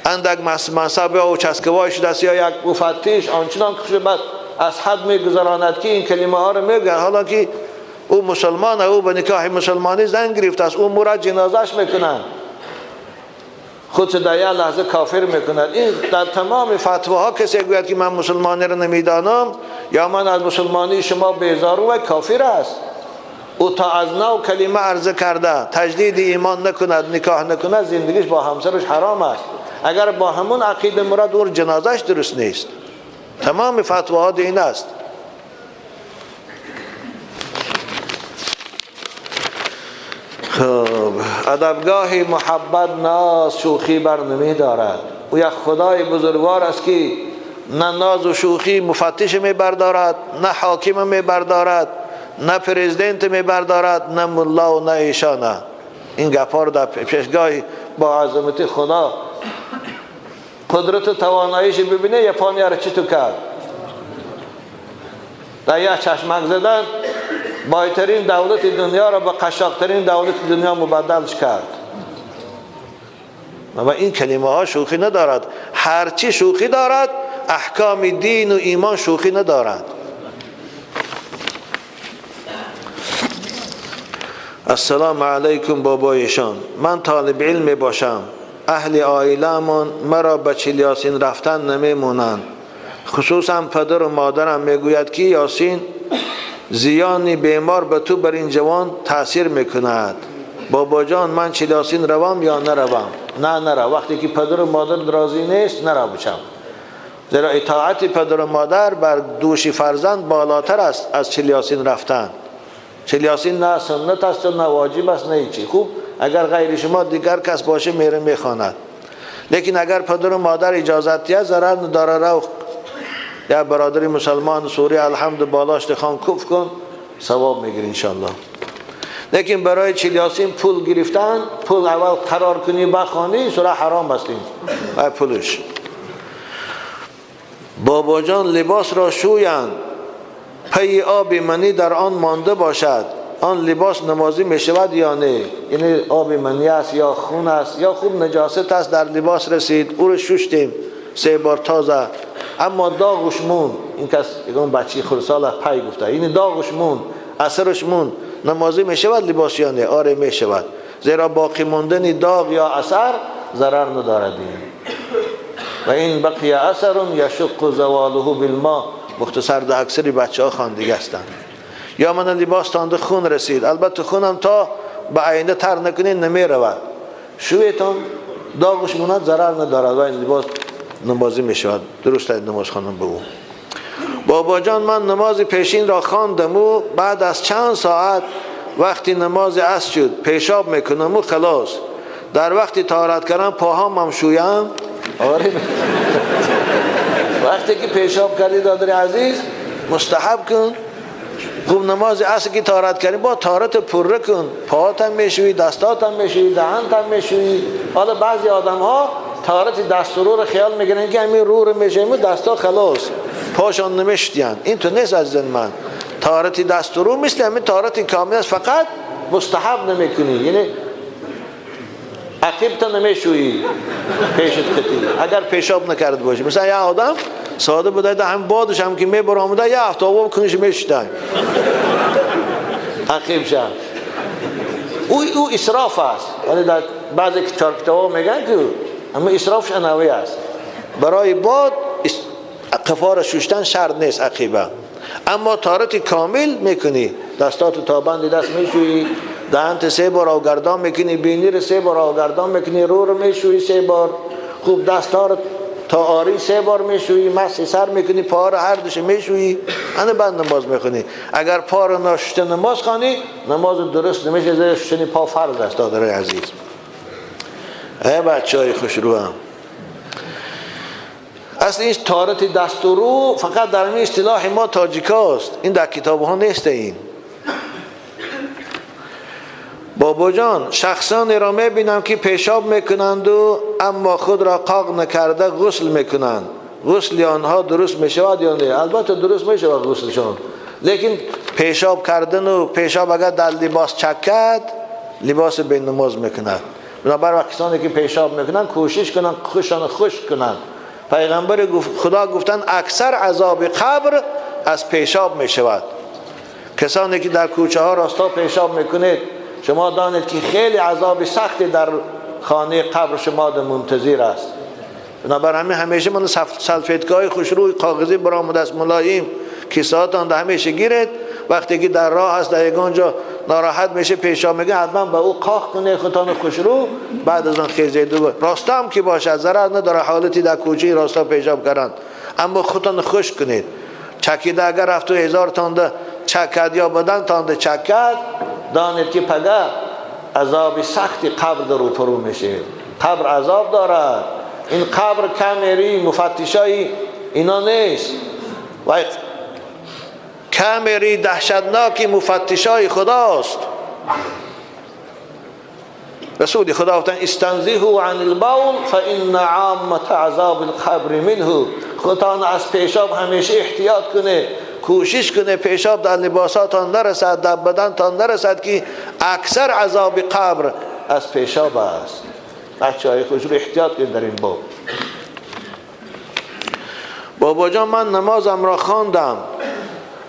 اندک منصب یا چسکوای شده است یا یک مفتش آنچنان که بعد از حد میگذراند که این کلمه ها رو میگن، حالا که او مسلمان، او به نکاح مسلمانی زن گرفته است، او مرا جنازش میکنن، خود در یک لحظه کافر میکند. این در تمام فتواها کسی گوید که من مسلمانی رو نمیدانم یا من از مسلمانی شما بیزارم، و کافر است. او تا از نو کلمه عرضه کرده تجدید ایمان نکند، نکاح نکند، زندگیش با همسرش حرام است. اگر با همون عقیده مراد، او جنازش درست نیست. تمام فتواها این است. خب ادبگاه محبت ناز شوخی بر نمی دارد. او یک خدای بزرگوار است که نه ناز و شوخی مفتش می بردارد، نه حاکم می بردارد، نه پرزیدنت می بردارد، نه ملا و نه ایشانه. این گپا رو در پیشگاه با عظمت خدا قدرت تواناییش ببینه، یپانیا رو چطور کرد در یک چشمک زدن بایترین دولت دنیا را به قشاقترین دولت دنیا مبدلش کرد. و این کلمه ها شوخی ندارد. هرچی شوخی دارد احکام دین و ایمان شوخی ندارد. السلام علیکم بابایشان، من طالب علم باشم، اهل عائله‌مان مرا به چل یاسین رفتن نمیمونند، خصوصا پدر و مادرم میگوید که یاسین زیان بیمار به تو بر این جوان تاثیر میکند. بابا جان من چل یاسین روم یا نروم؟ نه نرو. وقتی که پدر و مادر راضی نیست نرو بچم، زیرا اطاعت پدر و مادر بر دوش فرزند بالاتر است از چل یاسین رفتن. چل یاسین نه سنت است نه واجب است نه هیچی. خوب اگر غیر شما دیگر کس باشه میره میخواند، لیکن اگر پدر و مادر اجازت دیه ضرر نداره. رو یا برادر مسلمان سوری الحمد بالاش خان کف کن، ثواب میگیری انشالله. لیکن برای چل یاسین پول گرفتن، پول اول قرار کنی بخوانی، سوره حرام است این پولش. بابا جان لباس را شویند، پی آب منی در آن مانده باشد، آن لباس نمازی می شود یا نه؟ یعنی آب منی است یا خون است یا خوب نجاست است در لباس رسید، او رو ششتیم 3 بار تازه، اما داغش مون. این کس یکم بچی خرسال پی گفته، این داغش مون، اثرش مون، نمازی می شود لباس یا نه؟ آره می شود، زیرا باقی ماندن داغ یا اثر ضرر ندارد. و این بقی اثر یشق زواله بالماء. مختصر در اکثر بچه ها خواندگی هستند. یا من لباس تانده خون رسید، البته خونم تا به آینده تر نکنید نمی رود، شویتان داغش موند ضرر ندارد و این لباس نمازی می شود. درست نماز خواندن به او. بابا جان من نماز پیشین را خواندم و بعد از چند ساعت وقتی نماز عصر شد پیشاب میکنم و خلاص. در وقتی طهارت کردم پاهام هم شویم. آره وقتی که پیشاب کردی دادر عزیز مستحب کن. خوب نماز عصر که طهارت کردی با طهارت پره کن، پاهات هم میشویی، دستات هم میشویی، دهنت هم میشویی. حالا بعضی آدم ها طهارت دست و رو رو خیال میگیرن که همین رو رو میشویم و دستا خلاص، پاشان نمیشتین. این تو نیست عزیز من. طهارت دست و رو مثل همین طهارت کامل است، فقط مستحب نمیکنی، یعنی عقیب تا نمیشویی پیشت قطی اگر پیشاب نکرد باشی. مثلا یه آدم ساده بوده ده هم بادش هم که میبر آمده یه هفته آب کنش میشتن عقیب شد. او اسراف است. یعنی در بعضی کتاب‌ها میگن که اما اسرافش انوی است. برای باد قفار ششتن شرط نیست عقیبه، اما طهارت کامل میکنی، دستات تا بند دست میشویی، دهنت سه بار آگردان میکنی، بینی رو سه بار آگردان میکنی، رو رو میشویی سه بار، خوب دستها رو تا آری سه بار میشویی، مسح سر میکنی، پا رو هر دوش میشویی، انا بعد نماز میخونی. اگر پا رو نشسته نماز خوانی نماز درست نمیشه، زیرا شستن پا فرض است. دادرای عزیز، ای بچهای خوشرو هم، اصل این طهارت دست و رو فقط در این اصطلاح ما تاجیکاست، این در کتاب ها نیست. این بابا جان شخصان را میبینم که پیشاب میکنند و اما خود را قاق نکرده غسل میکنند، غسل آنها درست میشود یا نه؟ البته درست میشود غسلشان، لیکن پیشاب کردن و پیشاب اگر در لباس چکد لباس به نماز میکند. بنابراین کسانی که پیشاب میکنند کوشش کنند خوشان خشک کنند. پیغمبر خدا گفتن اکثر عذاب قبر از پیشاب میشود. کسانی که در کوچه ها راستا پیشاب میکنید شما دانید که خیلی عذاب سختی در خانه قبر شما منتظر است. بنابراین همیشه من سلفیتگاه خوشروی کاغذی برآمده است ملایم کیسه‌هاتان ده همیشه گیرید. وقتی که در راه است در یگان جا ناراحت میشه پیشاب میگه حتما به او قاق کنه خودتان خوشرو، بعد از آن خیزید دو راستا هم که باشه ضرر نداره، حالتی در کوچه راستا پیشاب کردن، اما خودتان خوش کنید. چکیده اگر رفت و هزار تانده چکد یا بدن تانده چکد، دانید که پگه عذاب سختی قبر در روبرو میشه. قبر عذاب دارد. این قبر کمری مفتشای اینا نیست و کمری دهشتناکی مفتشای خداست. رسول خدا گفتن استنزهوا عن البول فان عامة عذاب القبر منه. خودتان از پیشاب همیشه احتیاط کنه، کوشش کنه پیشاب در لباساتان نرسد، در بدنتان نرسد که اکثر عذاب قبر از پیشاب است. بچه های خوش رو احتیاط کنید در این باب. بابا جان من نمازم را خواندم،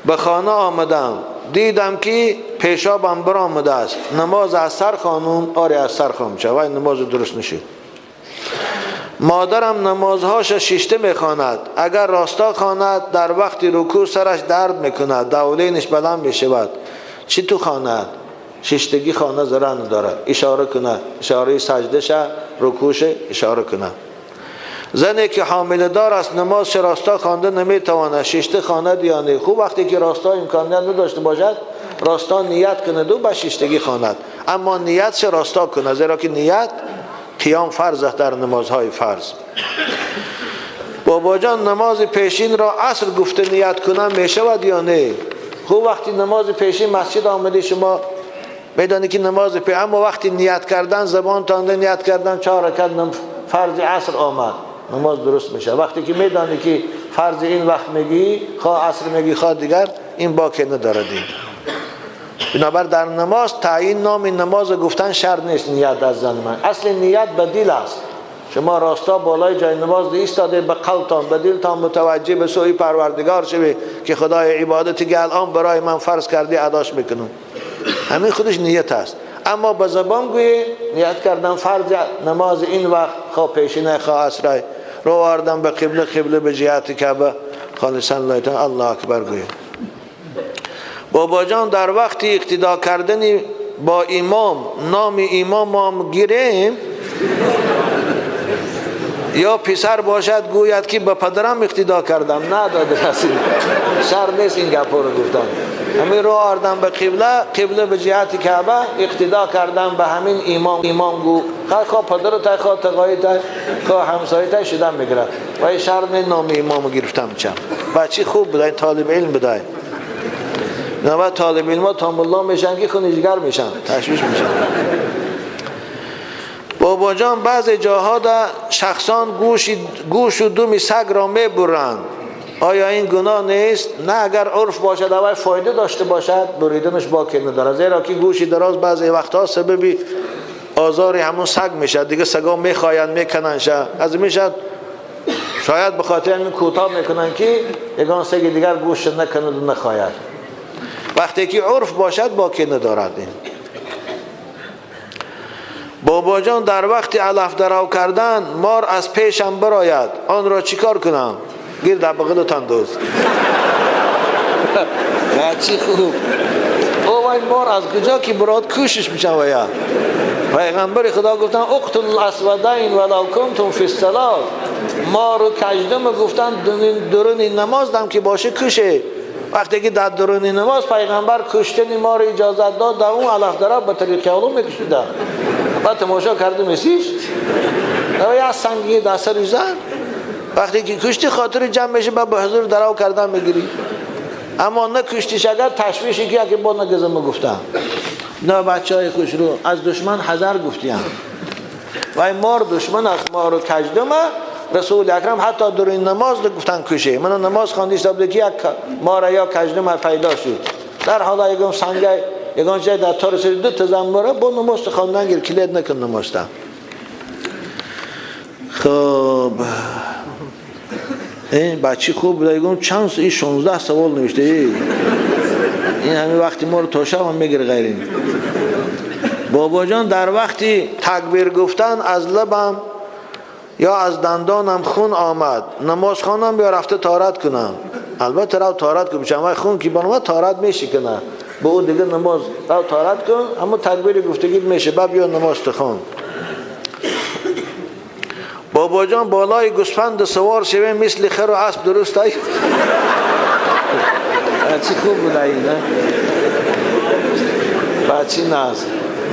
به خانه آمدم، دیدم که پیشابم برآمده است، نماز از سر خانم؟ آره از سر خانم چه وای نماز درست نشید. مادرم نمازهاش شیشته میخواند، اگر راستا خواند در وقت رکوع سرش درد میکند، دولینش بلند میشود. چی تو خواند؟ شیشتگی خانه ضرر ندارد، اشاره کنه، اشاره سجده شه، رکوع شه، اشاره کنه. زنی که حامله دار است نماز راستا خوانده نمیتواند، شیشته خواند یا نه؟ خوب وقتی که راستا امکانیت نداشته باشد راستا نیت کنه و به شیشتگی خواند، اما نیتش راستا کنه، زیرا که نیت قیام فرض است در نمازهای فرض. بابا جان نماز پیشین را عصر گفته نیت کنم میشود یا نه؟ خوب وقتی نماز پیشین مسجد آمدی شما میدانی که نماز پیشین، اما وقتی نیت کردن زبان تانده نیت کردن 4 رکعت فرض عصر آمد، نماز درست میشه. وقتی که میدانی که فرض این وقت میگی، خواه عصر میگی خواه دیگر، این باکی نداره دین. بنابر در نماز تعیین نام نماز گفتن شرط نیست نیت از زن من. اصل نیت به دل است. شما راستا بالای جای نماز ایستاده به قلبتان به دلتان متوجه به سوی پروردگار شوی که خدای عبادتی که الان برای من فرض کردی اداش میکنم، همین خودش نیت است. اما به زبان گویی نیت کردن فرض نماز این وقت، خواه پیشینه خواه عصر، رو آوردم به قبله، قبله به جهت کعبه، خالصا لله الله اکبر گویی. بابا جان در وقت اقتدا کردن با امام نام امام هم گیریم یا پسر باشد گوید که به پدرم اقتدا کردم؟ نه داده رسید شر نیست این گپا رو گفتن. همین رو آردم به قبله، قبله به جهت کعبه اقتدا کردم به همین امام. امام گو خواه پدر تای، خواه تقایی تای، خواه همسایه تای شدن میگیره و این شر نیست نام امام گرفتم. چم بچه خوب بوده، طالب علم بوده. نه طالب علم ها تا ملا میشن که خونیجگر میشن، تشویش میشن. بابا جان بعضی جاها در شخصان گوش و دم سگ را میبرند، آیا این گناه نیست؟ نه، اگر عرف باشد و فایده داشته باشد بریدنش باکی نداره، زیرا که گوشی دراز بعضی وقتها سبب آزار همون سگ میشه دیگه، سگا میخواین میکنن شه از میشه، شاید به خاطر همین کوتاه میکنن که یگان سگ دیگر گوش نکند و نخواهد. وقتی که عرف باشد باکی ندارد. این بابا جان در وقت علف درو کردن مار از پیشم براید، آن را چیکار کنم؟ گیر در بغل تندوز. چی خوب او این مار از کجا که براد کوشش میشن. و یا پیغمبر خدا گفتن اقتل الاسودین ولو کنتم فی الصلاه، مار و کژدم گفتن درون نماز دم که باشه کشه. وقتی که در درون نماز پیغمبر کشتن مار اجازت داد، در اون علف درو به طریق علوم میکشیدن. بعد تماشا کرده میسیش یا سنگی در سرش زد. وقتی که کشتی خاطر جمع میشه بعد به حضور درو کردن میگیری، اما نه کشتیش اگر تشویشی که اگه با نگزم گفتم نه بچه های خوش رو از دشمن حذر گفتیم و این مار دشمن است، مار و کژدمه. رسول اکرم حتی در این نماز گفتن کشه. من نماز خواندیش داد که یک مار یا کژدمه پیدا شد، در حالا یکم سنگ یگان جای در تار سری دو تا زنباره با نماز خواندن گیر کلید نکن نماز. خب این بچه خوب بوده، یگم چند این 16 سوال نوشته. این همین وقتی ما رو تا شب هم میگیره غیرین. بابا جان در وقتی تکبیر گفتن از لبم یا از دندانم خون آمد، نماز خوانم یا رفته طهارت کنم؟ البته رو طهارت کن، چون خون که بانوما طهارت میشه کنه به او دیگه نماز رو طهارت کن، اما تکبیر گفتگی میشه بعد بیا نماز تخوان. بابا جان بالای گوسفند سوار شویم مثل خر و اسب درست ای؟ چی خوب بود این نه؟ بچی ناز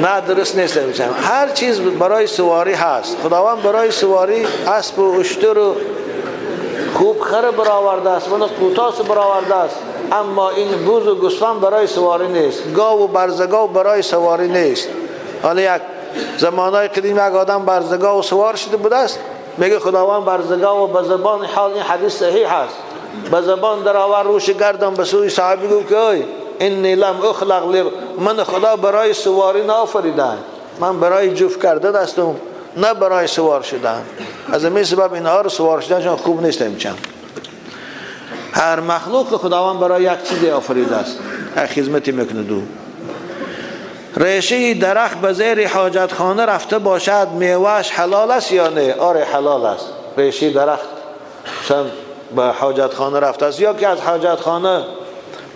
نه درست نیست. هر چیز برای سواری هست، خداوند برای سواری اسب و اشتر و خوب خر برآورده است، من قوتاس برآورده است، اما این بز و گوسفند برای سواری نیست، گاو و برزگاو برای سواری نیست. حالا یک زمانهای قدیم یک آدم برزگاو سوار شده بوده است، میگه خداوند برزگاو به زبان حال، این حدیث صحیح است، به زبان در آور روش گردم به سوی صحابی گفت که ای انی لم اخلق، من خدا برای سواری نآفریدم، من برای جفت کردن هستم نه برای سوار شدن. از این سبب اینها رو سوار شدنشان خوب نیست. امچن هر مخلوق خداوند برای یک چیزی آفریده است، یک خدمتی میکنه. دو ریشه درخت به زیر حاجت خانه رفته باشد میوهش حلال است یا نه؟ آره حلال است. ریشه درخت مثلا به حاجت خانه رفته است یا که از حاجت خانه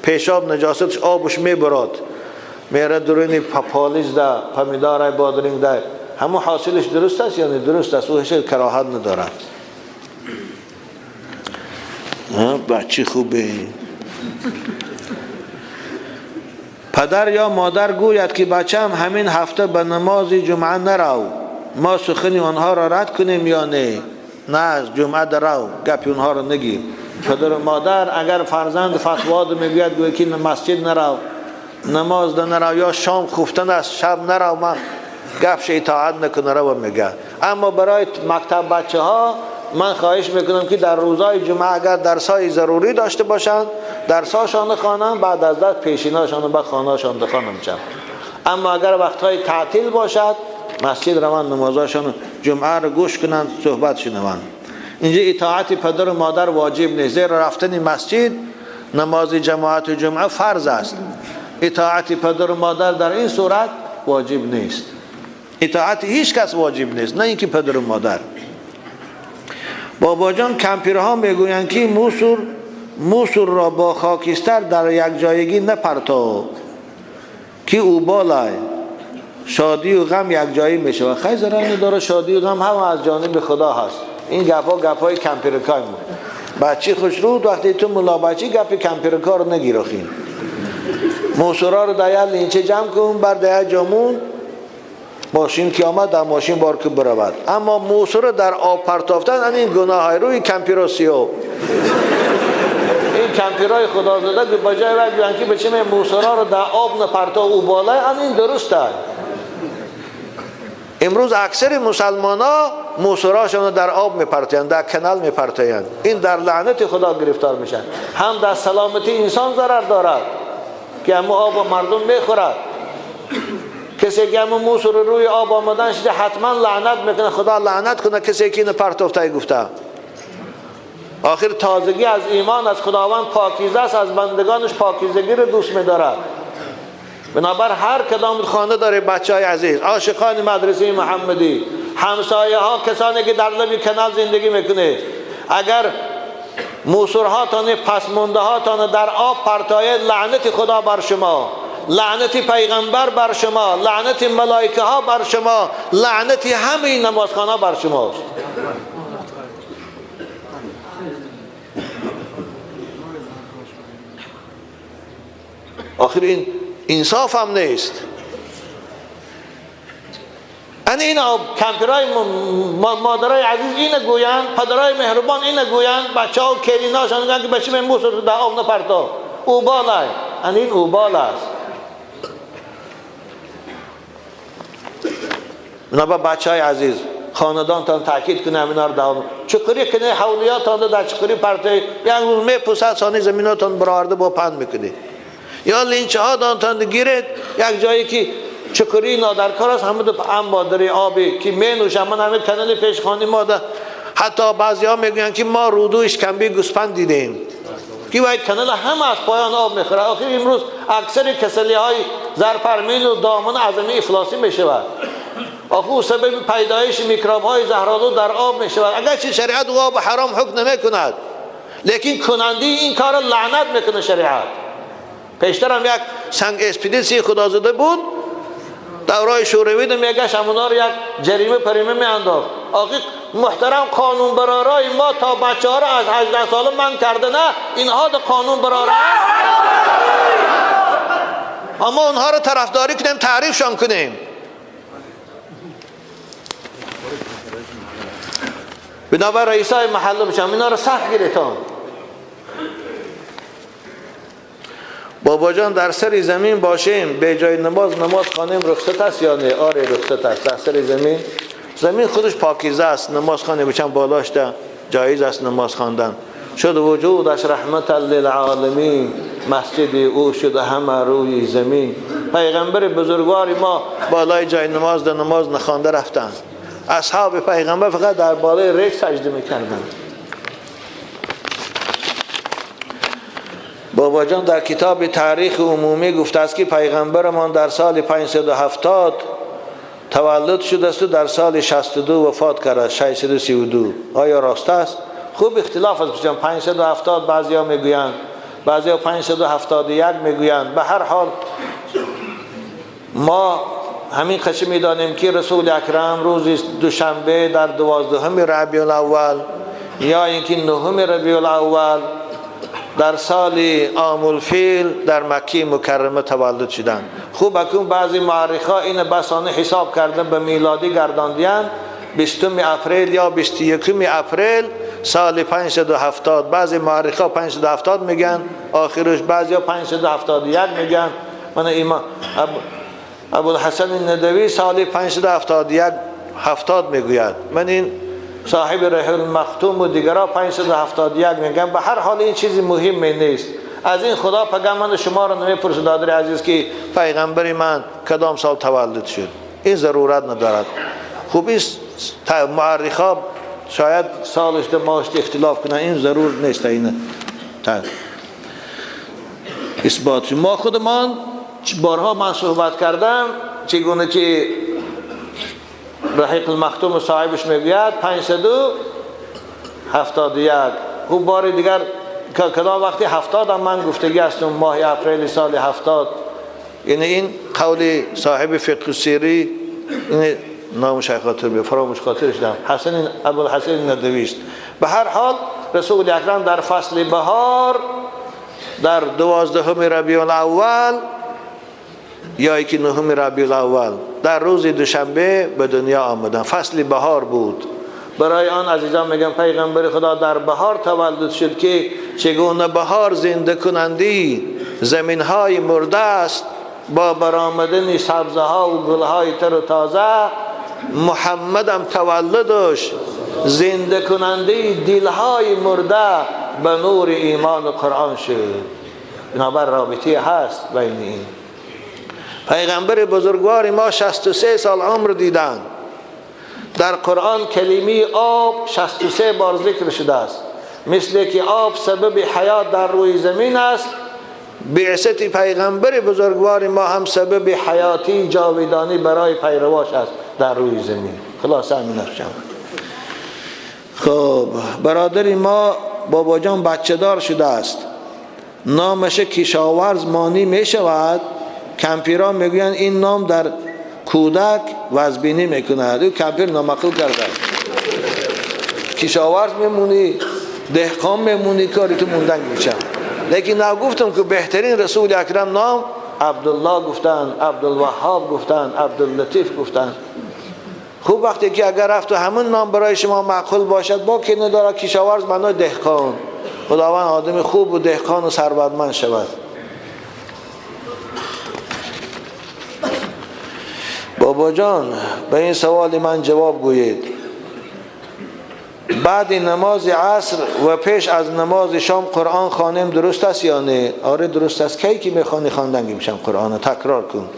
پیشاب نجاستش آبش میبراد میره درونی پالیز ده پمیدار بادرنگ ده، همون حاصلش درست است یا نه؟ درست است، او هیچ کراهت ندارد. بچه خوبه. پدر یا مادر گوید که بچم همین هفته به نماز جمعه نرو، ما سخن آنها را رد کنیم یا نه؟ نه، از جمعه درو، گپی اونها را نگی. پدر و مادر اگر فرزند فتوا میگوید گوید که مسجد نرو، نماز نرو یا شام خفتن است شب نرو، من گپش اطاعت نکنه رو میگه. اما برای مکتب بچه ها من خواهش میکنم که در روزهای جمعه اگر درسای ضروری داشته باشند درساشان خوانند، بعد از درس پیشیناشان به خانه‌شان بخوانند. اما اگر وقتهای تعطیل باشد مسجد روان نمازاشان جمعه رو گوش کنند، صحبت شنوند. اینجا اطاعت پدر و مادر واجب نیست، زیرا رفتن مسجد نماز جماعت و جمعه فرض است. اطاعت پدر و مادر در این صورت واجب نیست. اطاعت هیچ کس واجب نیست، نه اینکه پدر و مادر. بابا جان کمپیرها میگویند که موسور موسر را با خاکستر در یک جایگی نپرتو که او بالای شادی و غم یک جایی میشه و خیلی ضرر نداره. شادی و غم هم از جانب خدا هست. این گپا گپای کمپیرکای ما بچی خوش رو وقتی تو ملا بچی گپی کمپیرکا رو نگیر آخین. موسرا رو در یک لینچه جمع کن بر در یک جامون ماشین که آمد در ماشین بار که برود. اما موسر در آب پرتافتن این گناه های روی کمپیراسیو این کمپیرای خدا زده که با جای وقت بیان که بچه موسرا رو در آب نپرتا او بالای این درست است. امروز اکثر مسلمان ها موسراشون رو در آب میپرتایند، در کنال میپرتایند. این در لعنت خدا گرفتار میشن. هم در سلامتی انسان ضرر دارد که همه آب مردم میخورد. کسی که همه موسر روی آب آمدن شده حتما لعنت میکنه، خدا لعنت کنه کسی که اینو پرتافته گفته. آخر تازگی از ایمان از خداوند پاکیزه است، از بندگانش پاکیزگی رو دوست می‌دارد. بنابر هر کدام خانه داره بچه های عزیز، عاشقان مدرسه محمدی، همسایه ها، کسانی که در لبی کنال زندگی میکنه، اگر موسرها تانه پسمونده ها تانه در آب پرتاید لعنت خدا بر شما، لعنت پیغمبر بر شما، لعنت ملائکه ها بر شما، لعنت همه نمازخانه بر شماست. آخر این انصاف هم نیست. این کمپیرای مادرای عزیز اینو گویند، پدرای مهربان اینو گویند، بچه ها و کلیناشان گویند که بچه من موسر در آب نپرتا، او بالای. این او بالا است. بنابر بچه های عزیز خاندانتان تاکید کنه همینا رو دوام چکری کنه، حولیاتان در چکری پرتای یک روز میپوسد سانی زمیناتان برآورده با پند میکنه. یا لینچه ها دانتان گیرد یک جایی که چکری نادرکار است، همه دو اما داری آبی که می نوشم. من همه کنال پیشخانی ما ده. حتی بعضی ها میگویند که ما رودو اشکمبی گوسفند دیدیم که باید کنال هم از پایان آب میخوره. آخر امروز اکثر کسلی های زرپرمین و دامن اعظمی افلاسی میشود. آخر او سبب پیدایش میکروب های زهرآلود در آب میشود. اگرچه شریعت او آب حرام حکم نمیکند، لیکن کننده این کار لعنت میکنه شریعت. پیشتر هم یک سنگ اسپیدیسی خدا زده بود دورای شوروی میگشت همونا رو یک جریمه پریمه میانداخت. آخه محترم قانون برارای ما تا بچه ها رو از 18 ساله من کرده نه، اینها ده قانون برارای اما اونها رو طرفداری کنیم، تعریفشان کنیم. بنابر رئیسای محله بشم اینا رو سخت گیرتان. بابا جان در سر زمین باشیم به جای نماز نماز خوانیم رخصت است یا نه؟ آره رخصت است. در سر زمین، زمین خودش پاکیزه است، نماز خوانیم بچم بالاش ده جایز است نماز خواندن. شد وجودش رحمت للعالمین، مسجد او شد همه روی زمین. پیغمبر بزرگوار ما بالای جای نماز ده نماز نخوانده رفتن. اصحاب پیغمبر فقط در بالای ریگ سجده میکردن. بابا جان در کتاب تاریخ عمومی گفته است که پیغمبرمان در سال 570 تولد شده است و در سال 62 وفات کرد، 632. آیا راست است؟ خوب اختلاف است بچم. 570 بعضیا میگویند، بعضیا 571 میگویند. به هر حال ما همین قصه میدانیم که رسول اکرم روز دوشنبه در 12 ربیع الاول یا اینکه 9 ربیع الاول در سال عام الفیل در مکه مکرمه تولد شدند. خوب اکنون بعضی مورخا این بسانه حساب کردن به میلادی گرداندیان 20 اپریل یا 21 اپریل سال 570. بعضی مورخا 570 میگن آخرش، بعضیا 571 میگن. من ایمان ابوالحسن ندوی سال 571 70 میگوید. من این صاحب رحل المختوم و دیگرها 571 میگن. به هر حال این چیزی مهم نیست. از این خدا پیغمبر شما رو نمیپرسه دادر عزیز که پیغمبر من کدام سال تولد شد، این ضرورت ندارد. خوب این مورخا شاید سالش ده ماهش اختلاف کنن، این ضرور نیست. این اثبات ما خودمان بارها من صحبت کردم چگونه که رحیق المختوم صاحبش میگوید 571. خوب بار دیگر کدام وقتی 70 هم من گفتگی هستم، ماه اپریل سال 70. یعنی این قول صاحب فقه سیری، این نامش خاطر به فراموش خاطرش دم، حسن ابوالحسن ندوی است. به هر حال رسول اکرم در فصل بهار در 12 ربیع الاول یا یکی 9 ربیع الاول در روز دوشنبه به دنیا آمدن. فصل بهار بود. برای آن عزیزان میگم پیغمبر خدا در بهار تولد شد که چگونه بهار زنده کنندی زمین های مرده است با برآمدن سبزه ها و گل های تر و تازه، محمدم تولدش زنده کننده دل های مرده به نور ایمان و قرآن شد. بنابر رابطه هست بین این. پیغمبر بزرگوار ما 63 سال عمر دیدند. در قرآن کلمه آب 63 بار ذکر شده است. مثل که آب سبب حیات در روی زمین است، بعثت پیغمبر بزرگوار ما هم سبب حیاتی جاودانی برای پیرواش است در روی زمین. خلاص همین است. خب برادر ما بابا جان بچه دار شده است، نامش کشاورز مانی می شود. کمپیران میگویند این نام در کودک وزبینی میکند. او کمپیر نامعقول کرده. کشاورز میمونی، دهقان میمونی، کاری تو موندن میشم. لیکن نگفتم که بهترین رسول اکرم نام عبدالله گفتن، عبدالوهاب گفتن، عبداللطیف گفتن. خوب وقتی که اگر رفت و همون نام برای شما معقول باشد، با که نداره کشاورز معنای دهقان. خداوند آدم خوب و دهقان و ثروتمند شود. بابا جان به این سوال من جواب گویید. بعد نماز عصر و پیش از نماز شام قرآن خوانیم درست است یا نه؟ آره درست است. کی که میخوانی خواندن میشم قرآن تکرار کن.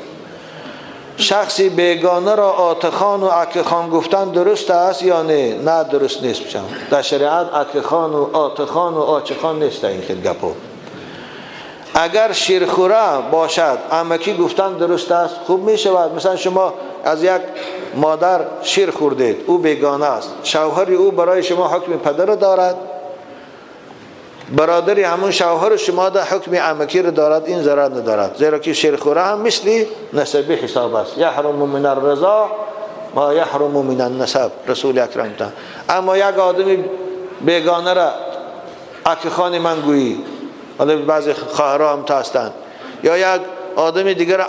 شخصی بیگانه را آتخان و اکخان گفتن درست است یا نه؟ نه درست نیست. بشم در شریعت اکخان و آتخان و آچخان نیست این خیلی گپو. اگر شیرخوره باشد عمکی گفتن درست است؟ خوب می شود. مثلا شما از یک مادر شیر خوردید، او بیگانه است، شوهر او برای شما حکم پدر دارد، برادری همون شوهر شما در حکم عمکی رو دارد، این ضرر ندارد، زیرا که شیرخوره هم مثل نسبی حساب است. یحرم من الرضا ما یحرم من النسب، رسول اکرم تا. اما یک آدمی بیگانه را اکخان من گویی، حالا بعضی خواهرها هم تا هستند، یا یک آدم دیگر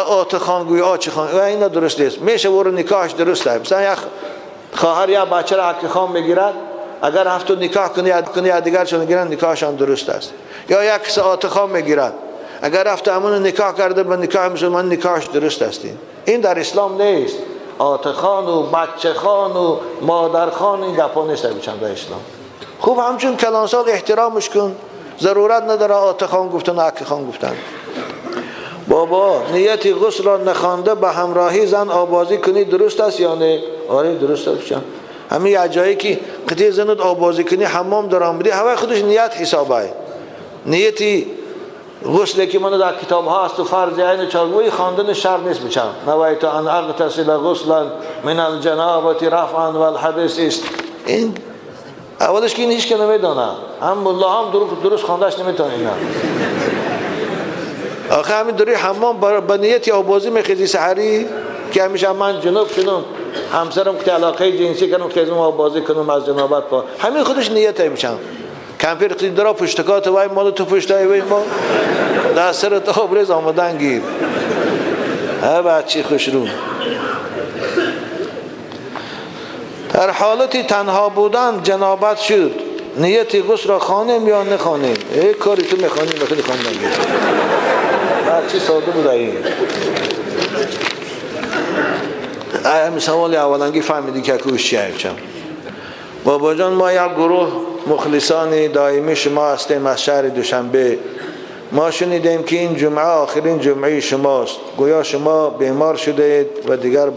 آت خان گویی، آچ خان، اینا درست نیست. میشه ور نکاحش درست است. مثلا یک خواهر یا بچه را اک خان میگیرد، اگر هفت نکاح کنی یا دیگرشون میگیرن نکاحشان درست است. یا یک کس آت خان میگیرد، اگر رفت همون نکاح کرده به نکاح مسلمان نکاحش درست است. این در اسلام نیست. آت خان و بچه خان و مادر خان این گپا نیست در اسلام. خوب همچون کلانسال احترامش کن، ضرورت نداره آت خان گفتن و اک خان گفتن. بابا نیت غسل را نخوانده به همراهی زن آبازی کنی درست است یا نه؟ آره درست است. همین یه جایی که قطعه زنت آبازی کنی حمام در آمدی، هوای خودش نیت حسابه. نیتی غسل که من در کتاب ها است و فرض عین چارگوی خواندن شرط نیست بچم. نویت ان اغتسل غسلا من الجنابه رفعا والحدث است. این اولش که این هیچ که نمیدانه، هم ملا هم درست خواندهش نمیتونه. اینا آخه همین دوری حمام با نیتی آبازی میخیزی سحری که همیشه من جنوب شدم همسرم که علاقه جنسی کنم که ازم آبازی کنم از جنابت پا، همین خودش نیت میشم. کمپیر قید درا پشتکات وای مال تو پشتای وای ما در سرت آبرز آمدن گیر. ها بچه خوش رو. در حالت تنها بودن جنابت شد، نیت غسل را خوانیم یا نخوانیم؟ ای کاری تو میخوانیم به خود خواندن گیر. بچه ساده بود این. همین سوال اولانگی فهمیدی که اکوش چیه بچم. بابا جان ما یک گروه مخلصان دائمی شما هستیم از شهر دوشنبه. ما شنیدیم که این جمعه آخرین جمعه شماست، گویا شما بیمار شده اید و دیگر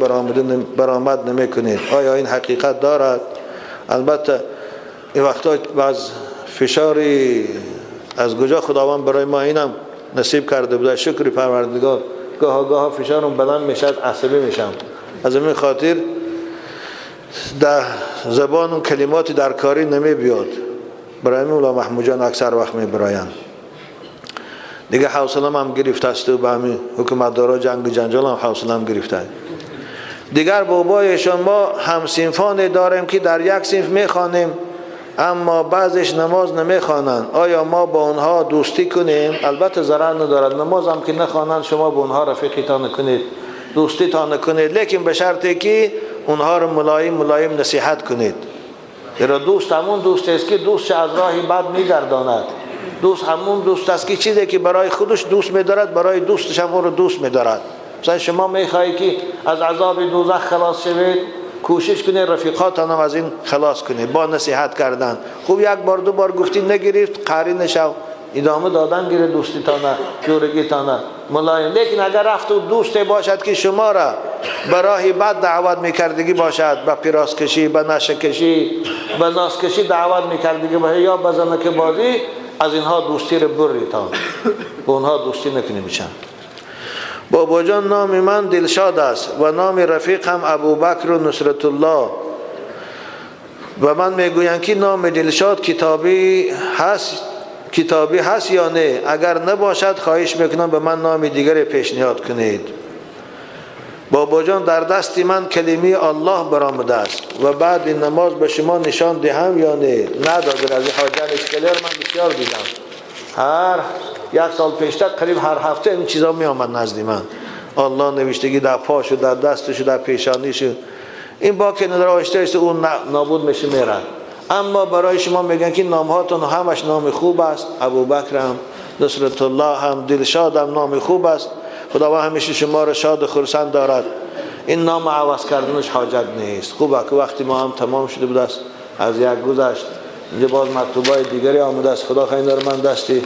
برآمد نمی کنید. آیا این حقیقت دارد؟ البته این وقتا بعض فشاری از کجا خداوند برای ما اینم نصیب کرده بوده، شکر پروردگار. گاه گاه فشارم بلند میشد، عصبی میشم، از این خاطر در زبان اون کلمات در کاری نمی بیاد. برای مولا محمود جان اکثر وقت میبرایند. دیگه حوصله‌ام هم گرفته است و به همین حکومتدارا جنگ و جنجال هم حوصله‌ام گرفته. دیگر بابایشان ما هم صنفان داریم که در یک صنف میخوانیم اما بعضش نماز نمیخوانند. آیا ما با آنها دوستی کنیم؟ البته ضرر ندارد، نماز هم که نخوانند شما با آنها رفیقی نکنید، دوستی تا نکنید، لیکن به شرطی که اونها رو ملایم ملایم نصیحت کنید. زیرا دوست همون دوست است که دوست از راه بد میگرداند. دوست همون دوست است که چیزی که برای خودش دوست میدارد برای دوستش هم اون رو دوست میدارد. مثلا شما میخواهی که از عذاب دوزخ خلاص شوید، کوشش کنید رفیقاتان هم از این خلاص کنید با نصیحت کردن. خوب یک بار دو بار گفتی نگرفت، قاری نشو، ادامه دادن گیره دوستی تانه، جورگی تانه ملایم. لیکن اگر رفت و دوست باشد که شما را به راه بد دعوت میکردگی باشد، به پیراز کشی، به نشه کشی، به ناس کشی دعوت میکردگی باشد یا به زنک بازی، از اینها دوستی رو بریتان، به اونها دوستی نکنی میشن. بابا جان نام من دلشاد است و نام رفیق هم ابوبکر و نصرت الله و من میگویند که نام دلشاد کتابی هست یا نه؟ اگر نباشد خواهش میکنم به من نام دیگری پیشنهاد کنید. بابا جان در دست من کلمه الله برآمده است و بعد این نماز به شما نشان دهم یا نه؟ نه دادر، از حاجت اسکلر من بسیار دیدم. هر یک سال پیشتر قریب هر هفته این چیزا می آمد نزد من. الله نوشتگی در پاش و در دستش و در پیشانیش، این با که نداره آهسته آهسته اون نابود میشه میره. اما برای شما میگن که نامهاتون همش نام خوب است، ابوبکر هم، نصرت الله هم، دلشاد هم نام خوب است. خداوند همیشه شما را شاد و خرسند دارد. این نام عوض کردنش حاجت نیست. خوبه که وقتی ما هم تمام شده بود است، از یک گذشت، اینجا باز مکتوبای دیگری آمده است. خدا خیر داره من دستی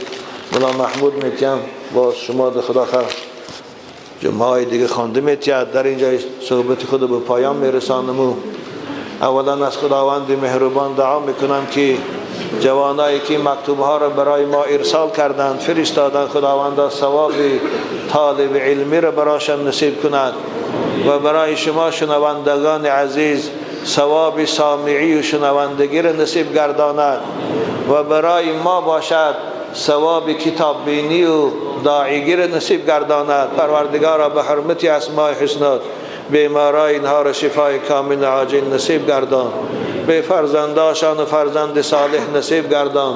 مولا محمود میتیم باز شما ده خدا خیر جمعه های دیگه خوانده میتید. در اینجا صحبت خود به پایان میرسانم. اولا از خداوند مهربان دعا میکنم که جوانایی که مکتوب ها را برای ما ارسال کردند، فرستادند، خداوند ثواب طالب علمی را برایشان نصیب کند و برای شما شنوندگان عزیز ثواب سامعی و شنوندگی را نصیب گرداند و برای ما باشد ثواب کتاب بینی و داعیگی را نصیب گرداند. پروردگارا به حرمت اسماء حسنات بیمارای اینها را شفای کامل عاجل نصیب گردان، به فرزنداشان و فرزند صالح نصیب گردان،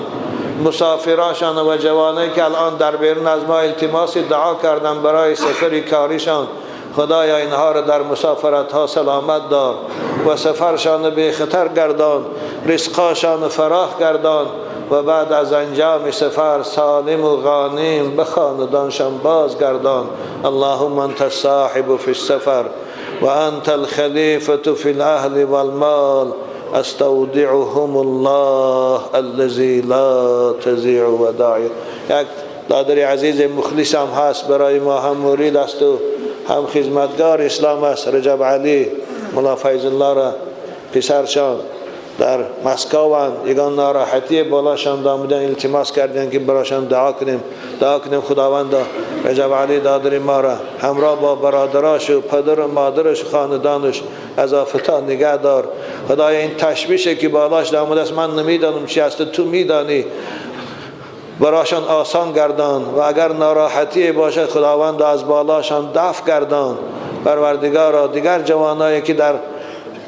مسافراشان و جوانایی که الان در بیرون از ما التماس دعا کردن برای سفر کاریشان، خدایا اینها را در مسافرت ها سلامت دار و سفرشان به خطر گردان، رزقاشان فراخ گردان و بعد از انجام سفر سالم و غانم به خاندانشان باز گردان. اللهم انت الصاحب فی السفر و انت الخلیفة فی الاهل والمال استودعهم الله الذی لا تضیع ودائعه. یک دادر عزیز مخلص هم هست برای ما، هم مرید است و هم خدمتگار اسلام است، رجب علی مولا فیض الله را پسرشان در مسکو یگان ناراحتی بالاشان دامدن، التماس کردن که براشان دعا کنیم. دعا کنیم خداوند رجب علی دادر ما را همراه با برادراش و پدر و مادرش و خاندانش از آفتا نگه دار. خدایا این تشویشی که بالاش دامده است من نمیدانم چی است، تو میدانی، براشان آسان گردان و اگر ناراحتی باشد خداوند از بالاشان دفع گردان. پروردگارا دیگر جوانایی که در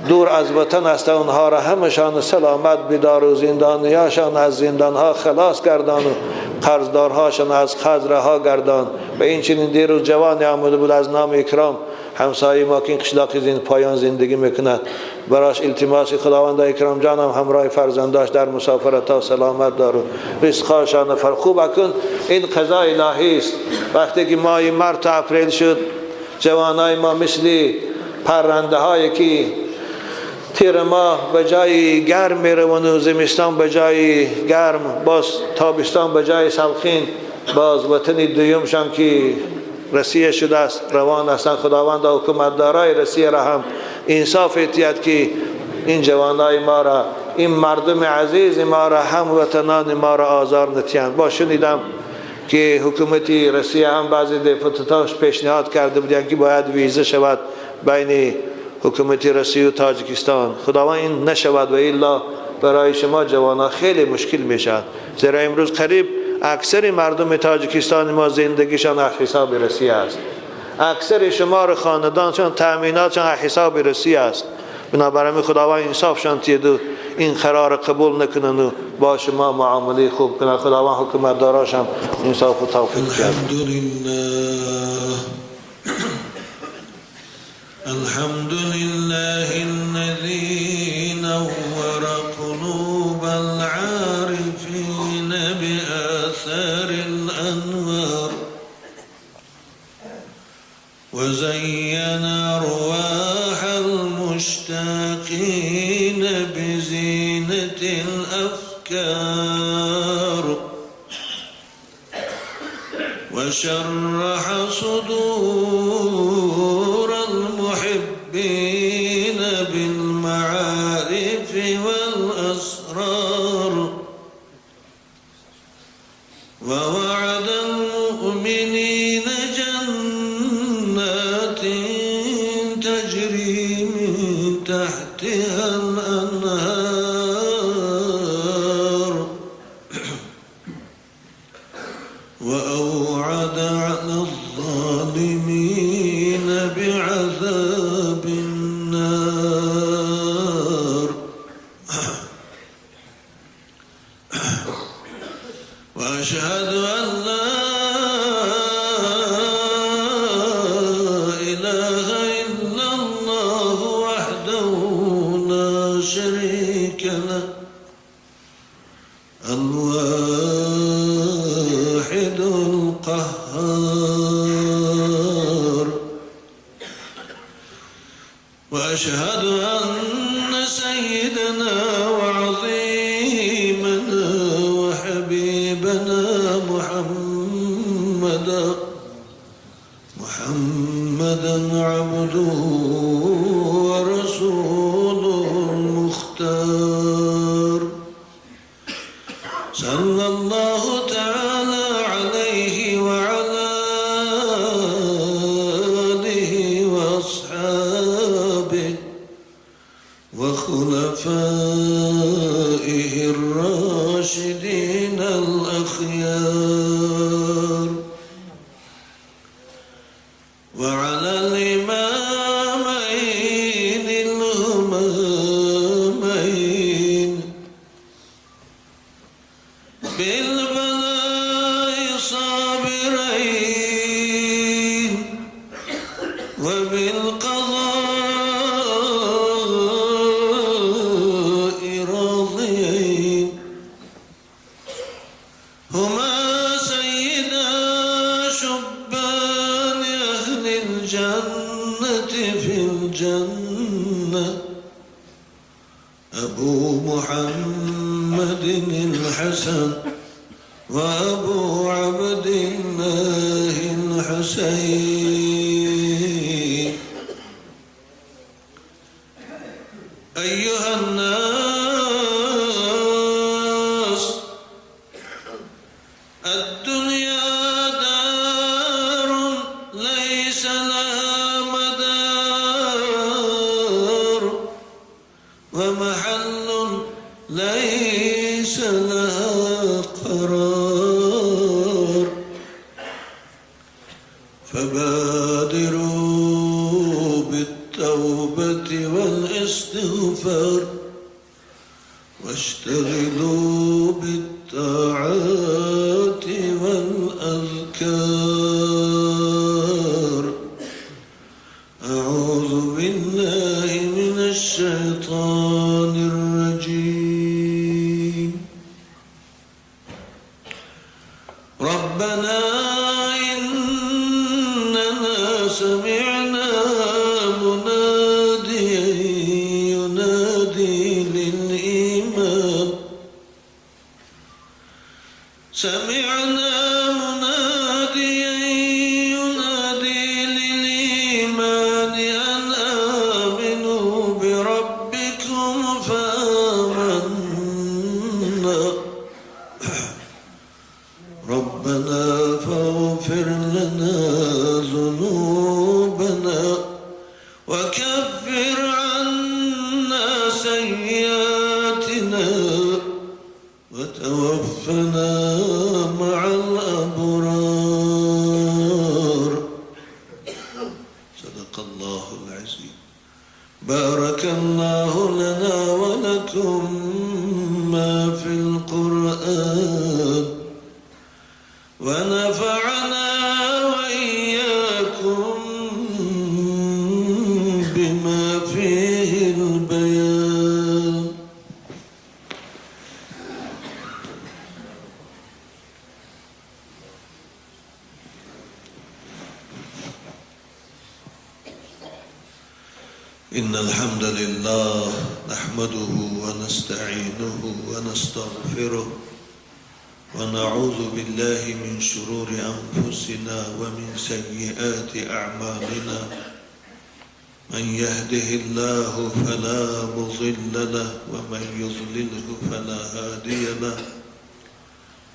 دور از وطن هستند اونها را همشان سلامت بدار و زندانیاشان از زندانها خلاص گردان و قرضدارهاشان از قرض رها گردان. و این چنین دیروز جوانی آمده بود از نام اکرام همسایه ما که این قشلاق زین پایان زندگی میکند، براش التماس خداوند اکرام جانم همراه فرزنداش در مسافرت ها سلامت دار و رزقاشان فر. خوب اکن این قضا الهی است. وقتی که ماه مارت و اپریل شد جوانای ما مثل پرنده هایی که تیر ماه به جای گرم میروند و زمستان به جای گرم، باز تابستان به جای سلخین، باز وطن دویمشان که رسیه شده است روان هستند. خداوند حکومتدارای رسیه را هم انصاف اتیاد که این جوانای ما را، این مردم عزیز ما را، هم وطنان ما را آزار نتیند. با شنیدم که حکومتی رسیه هم بعضی دپوتاتاش پیشنهاد کرده بودند که باید ویزه شود بین حکومت روسیه و تاجیکستان. خداوند این نشود و الا برای شما جوانها خیلی مشکل میشد، زیرا امروز قریب اکثر مردم تاجیکستان ما زندگیشان از حساب روسیه است. اکثر شمار خاندانشان تأمیناتشان از حساب روسیه است. بنابراین خداوند انصافشان تید و این قرار قبول نکنن و با شما معامله خوب کنن. خداوند حکومت داراشم انصاف و توفیق کرد. الحمد لله الذي نور قلوب العارفين بآثار الأنوار وزين أرواح المشتاقين بزينة الأفكار وشرح صدور المحبين بالمعارف والأسرار ووعد المؤمنين جنات تجري من تحتها الأنهار وأوعد على الظالمين بعذاب النار. وأشهد أن لا إله إلا الله وحده لا شريك له الواحد القهار. وأشهد أن سيدنا وعظيمنا وحبيبنا محمدا عبده ورسوله المختار صلى الله تعالى عليه وعلى آله وأصحابه وخلفائه الراشدين الأخيار وعلى الإمامين الهمامين بالبلاء صابرين وبالقضاء راضيين هما سيدا شبان أهل الجنة في الجنة أبو محمد الحسن وأبو عبد الله الحسين. أيها الناس، الدنيا دار ليس لها مدار ومحل ليس لها قرار، فبادروا بالتوبة والاستغفار واشتغلوا بالطاعات والأذكار. أعوذ بالله من الشيطان الرجيم. ربنا إننا سمعنا مناديا ينادي للإيمان سمعنا مناديا ينادي للإيمان أن آمنوا بربكم فآمنا. ربنا فاغفر لنا ذنوبنا صدق الله العظيم. بارك الله لنا ولكم ما في القرآن ونفعنا وإياكم بما فيه البيان. إن الحمد لله نحمده ونستعينه ونستغفره ونعوذ بالله من شرور أنفسنا ومن سيئات أعمالنا. من يهده الله فلا مضل له ومن يضلله فلا هادي له.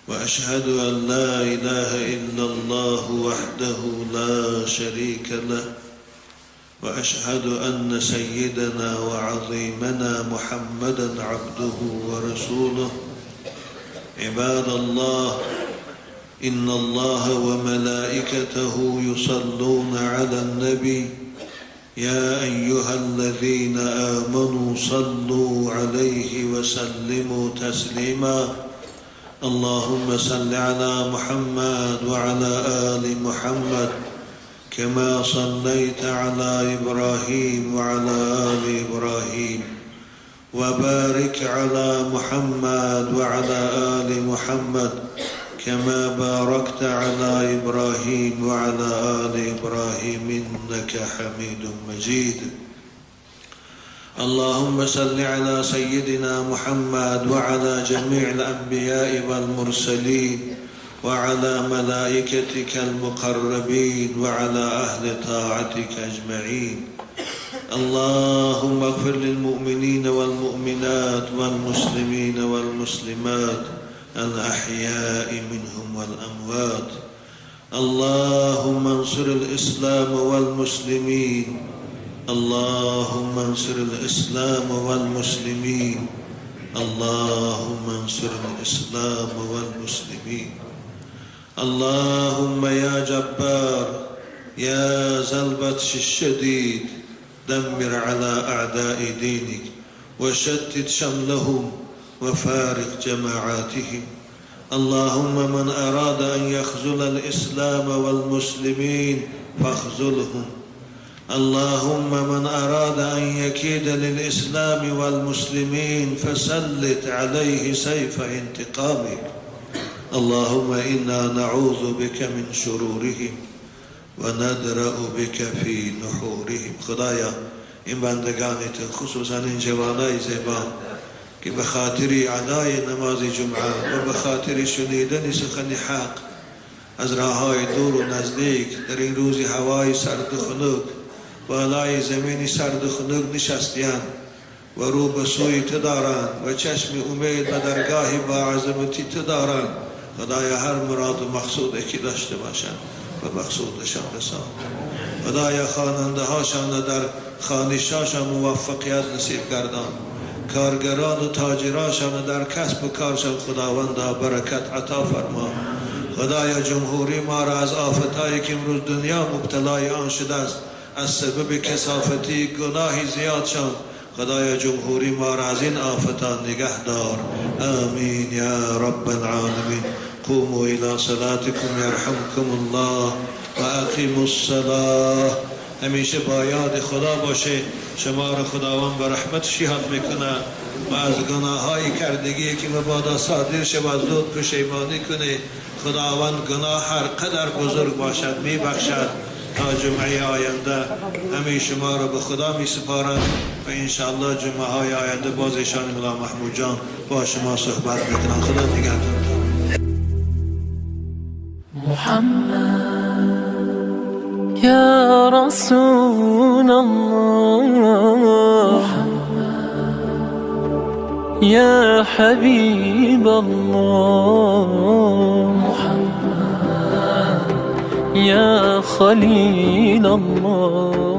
وأشهد أن لا إله إلا الله وحده لا شريك له، وأشهد أن سيدنا وعظيمنا محمدا عبده ورسوله. عباد الله، إن الله وملائكته يصلون على النبي يا أيها الذين آمنوا صلوا عليه وسلموا تسليما. اللهم صل على محمد وعلى آل محمد كما صليت على إبراهيم وعلى آل إبراهيم، وبارك على محمد وعلى آل محمد كما باركت على إبراهيم وعلى آل إبراهيم إنك حميد مجيد. اللهم صل على سيدنا محمد وعلى جميع الأنبياء والمرسلين وعلى ملائكتك المقربين وعلى أهل طاعتك أجمعين. اللهم اغفر للمؤمنين والمؤمنات والمسلمين والمسلمات الأحياء منهم والأموات. اللهم انصر الإسلام والمسلمين، اللهم انصر الإسلام والمسلمين، اللهم انصر الإسلام والمسلمين. اللهم يا جبار يا ذا البطش الشديد دمر على أعداء دينك وشتت شملهم وفارق جماعاتهم. اللهم من أراد أن يخذل الإسلام والمسلمين فاخذلهم. اللهم من أراد أن يكيد للإسلام والمسلمين فسلط عليه سيف انتقامك. اللهم إنا نعوذ بك من شرورهم وندرأ بك في نحورهم. خدایا این بندگانت، خصوصا این جوانای زیبا که به خاطر ادای نماز جمعه و به خاطر شنیدن سخن حق از راههای دور و نزدیک در این روز هوای سرد و خنک بالای زمین سرد و خنک نشستیان و رو به سوی تو دارند و چشم امید به درگاه با عظمتی تو دارند، خدایا هر مراد و مقصود که داشته باشند و مقصودشان رسان. خدایا خواننده هاشان در خوانشاشان موفقیت نصیب گردان، کارگران و تاجراشان در کسب و کارشان خداوند برکت عطا فرما. خدایا جمهوری ما را از آفتهایی که امروز دنیا مبتلای آن شده است از سبب کثافتی گناه زیادشان، خدایا جمهوری ما را از این آفتان نگه دار. آمین یا رب العالمین. قوموا الى صلاتكم یرحمکم الله و اقیموا الصلاة. همیشه با یاد خدا باشه، شما را خداوند به رحمتش یاد میکنه و از گناههای کردگی که مبادا صادر شود زود پشیمانی کنه. خداوند گناه هر قدر بزرگ باشد میبخشد. تا جمعه آینده همه شما را به خدا می سپارم و انشاءالله جمعه های آینده باز ایشان ملا محمود جان با شما صحبت میکنن. خدا نگهدارتان. محمد یا رسول الله، یا حبیب الله، یا خلیل الله.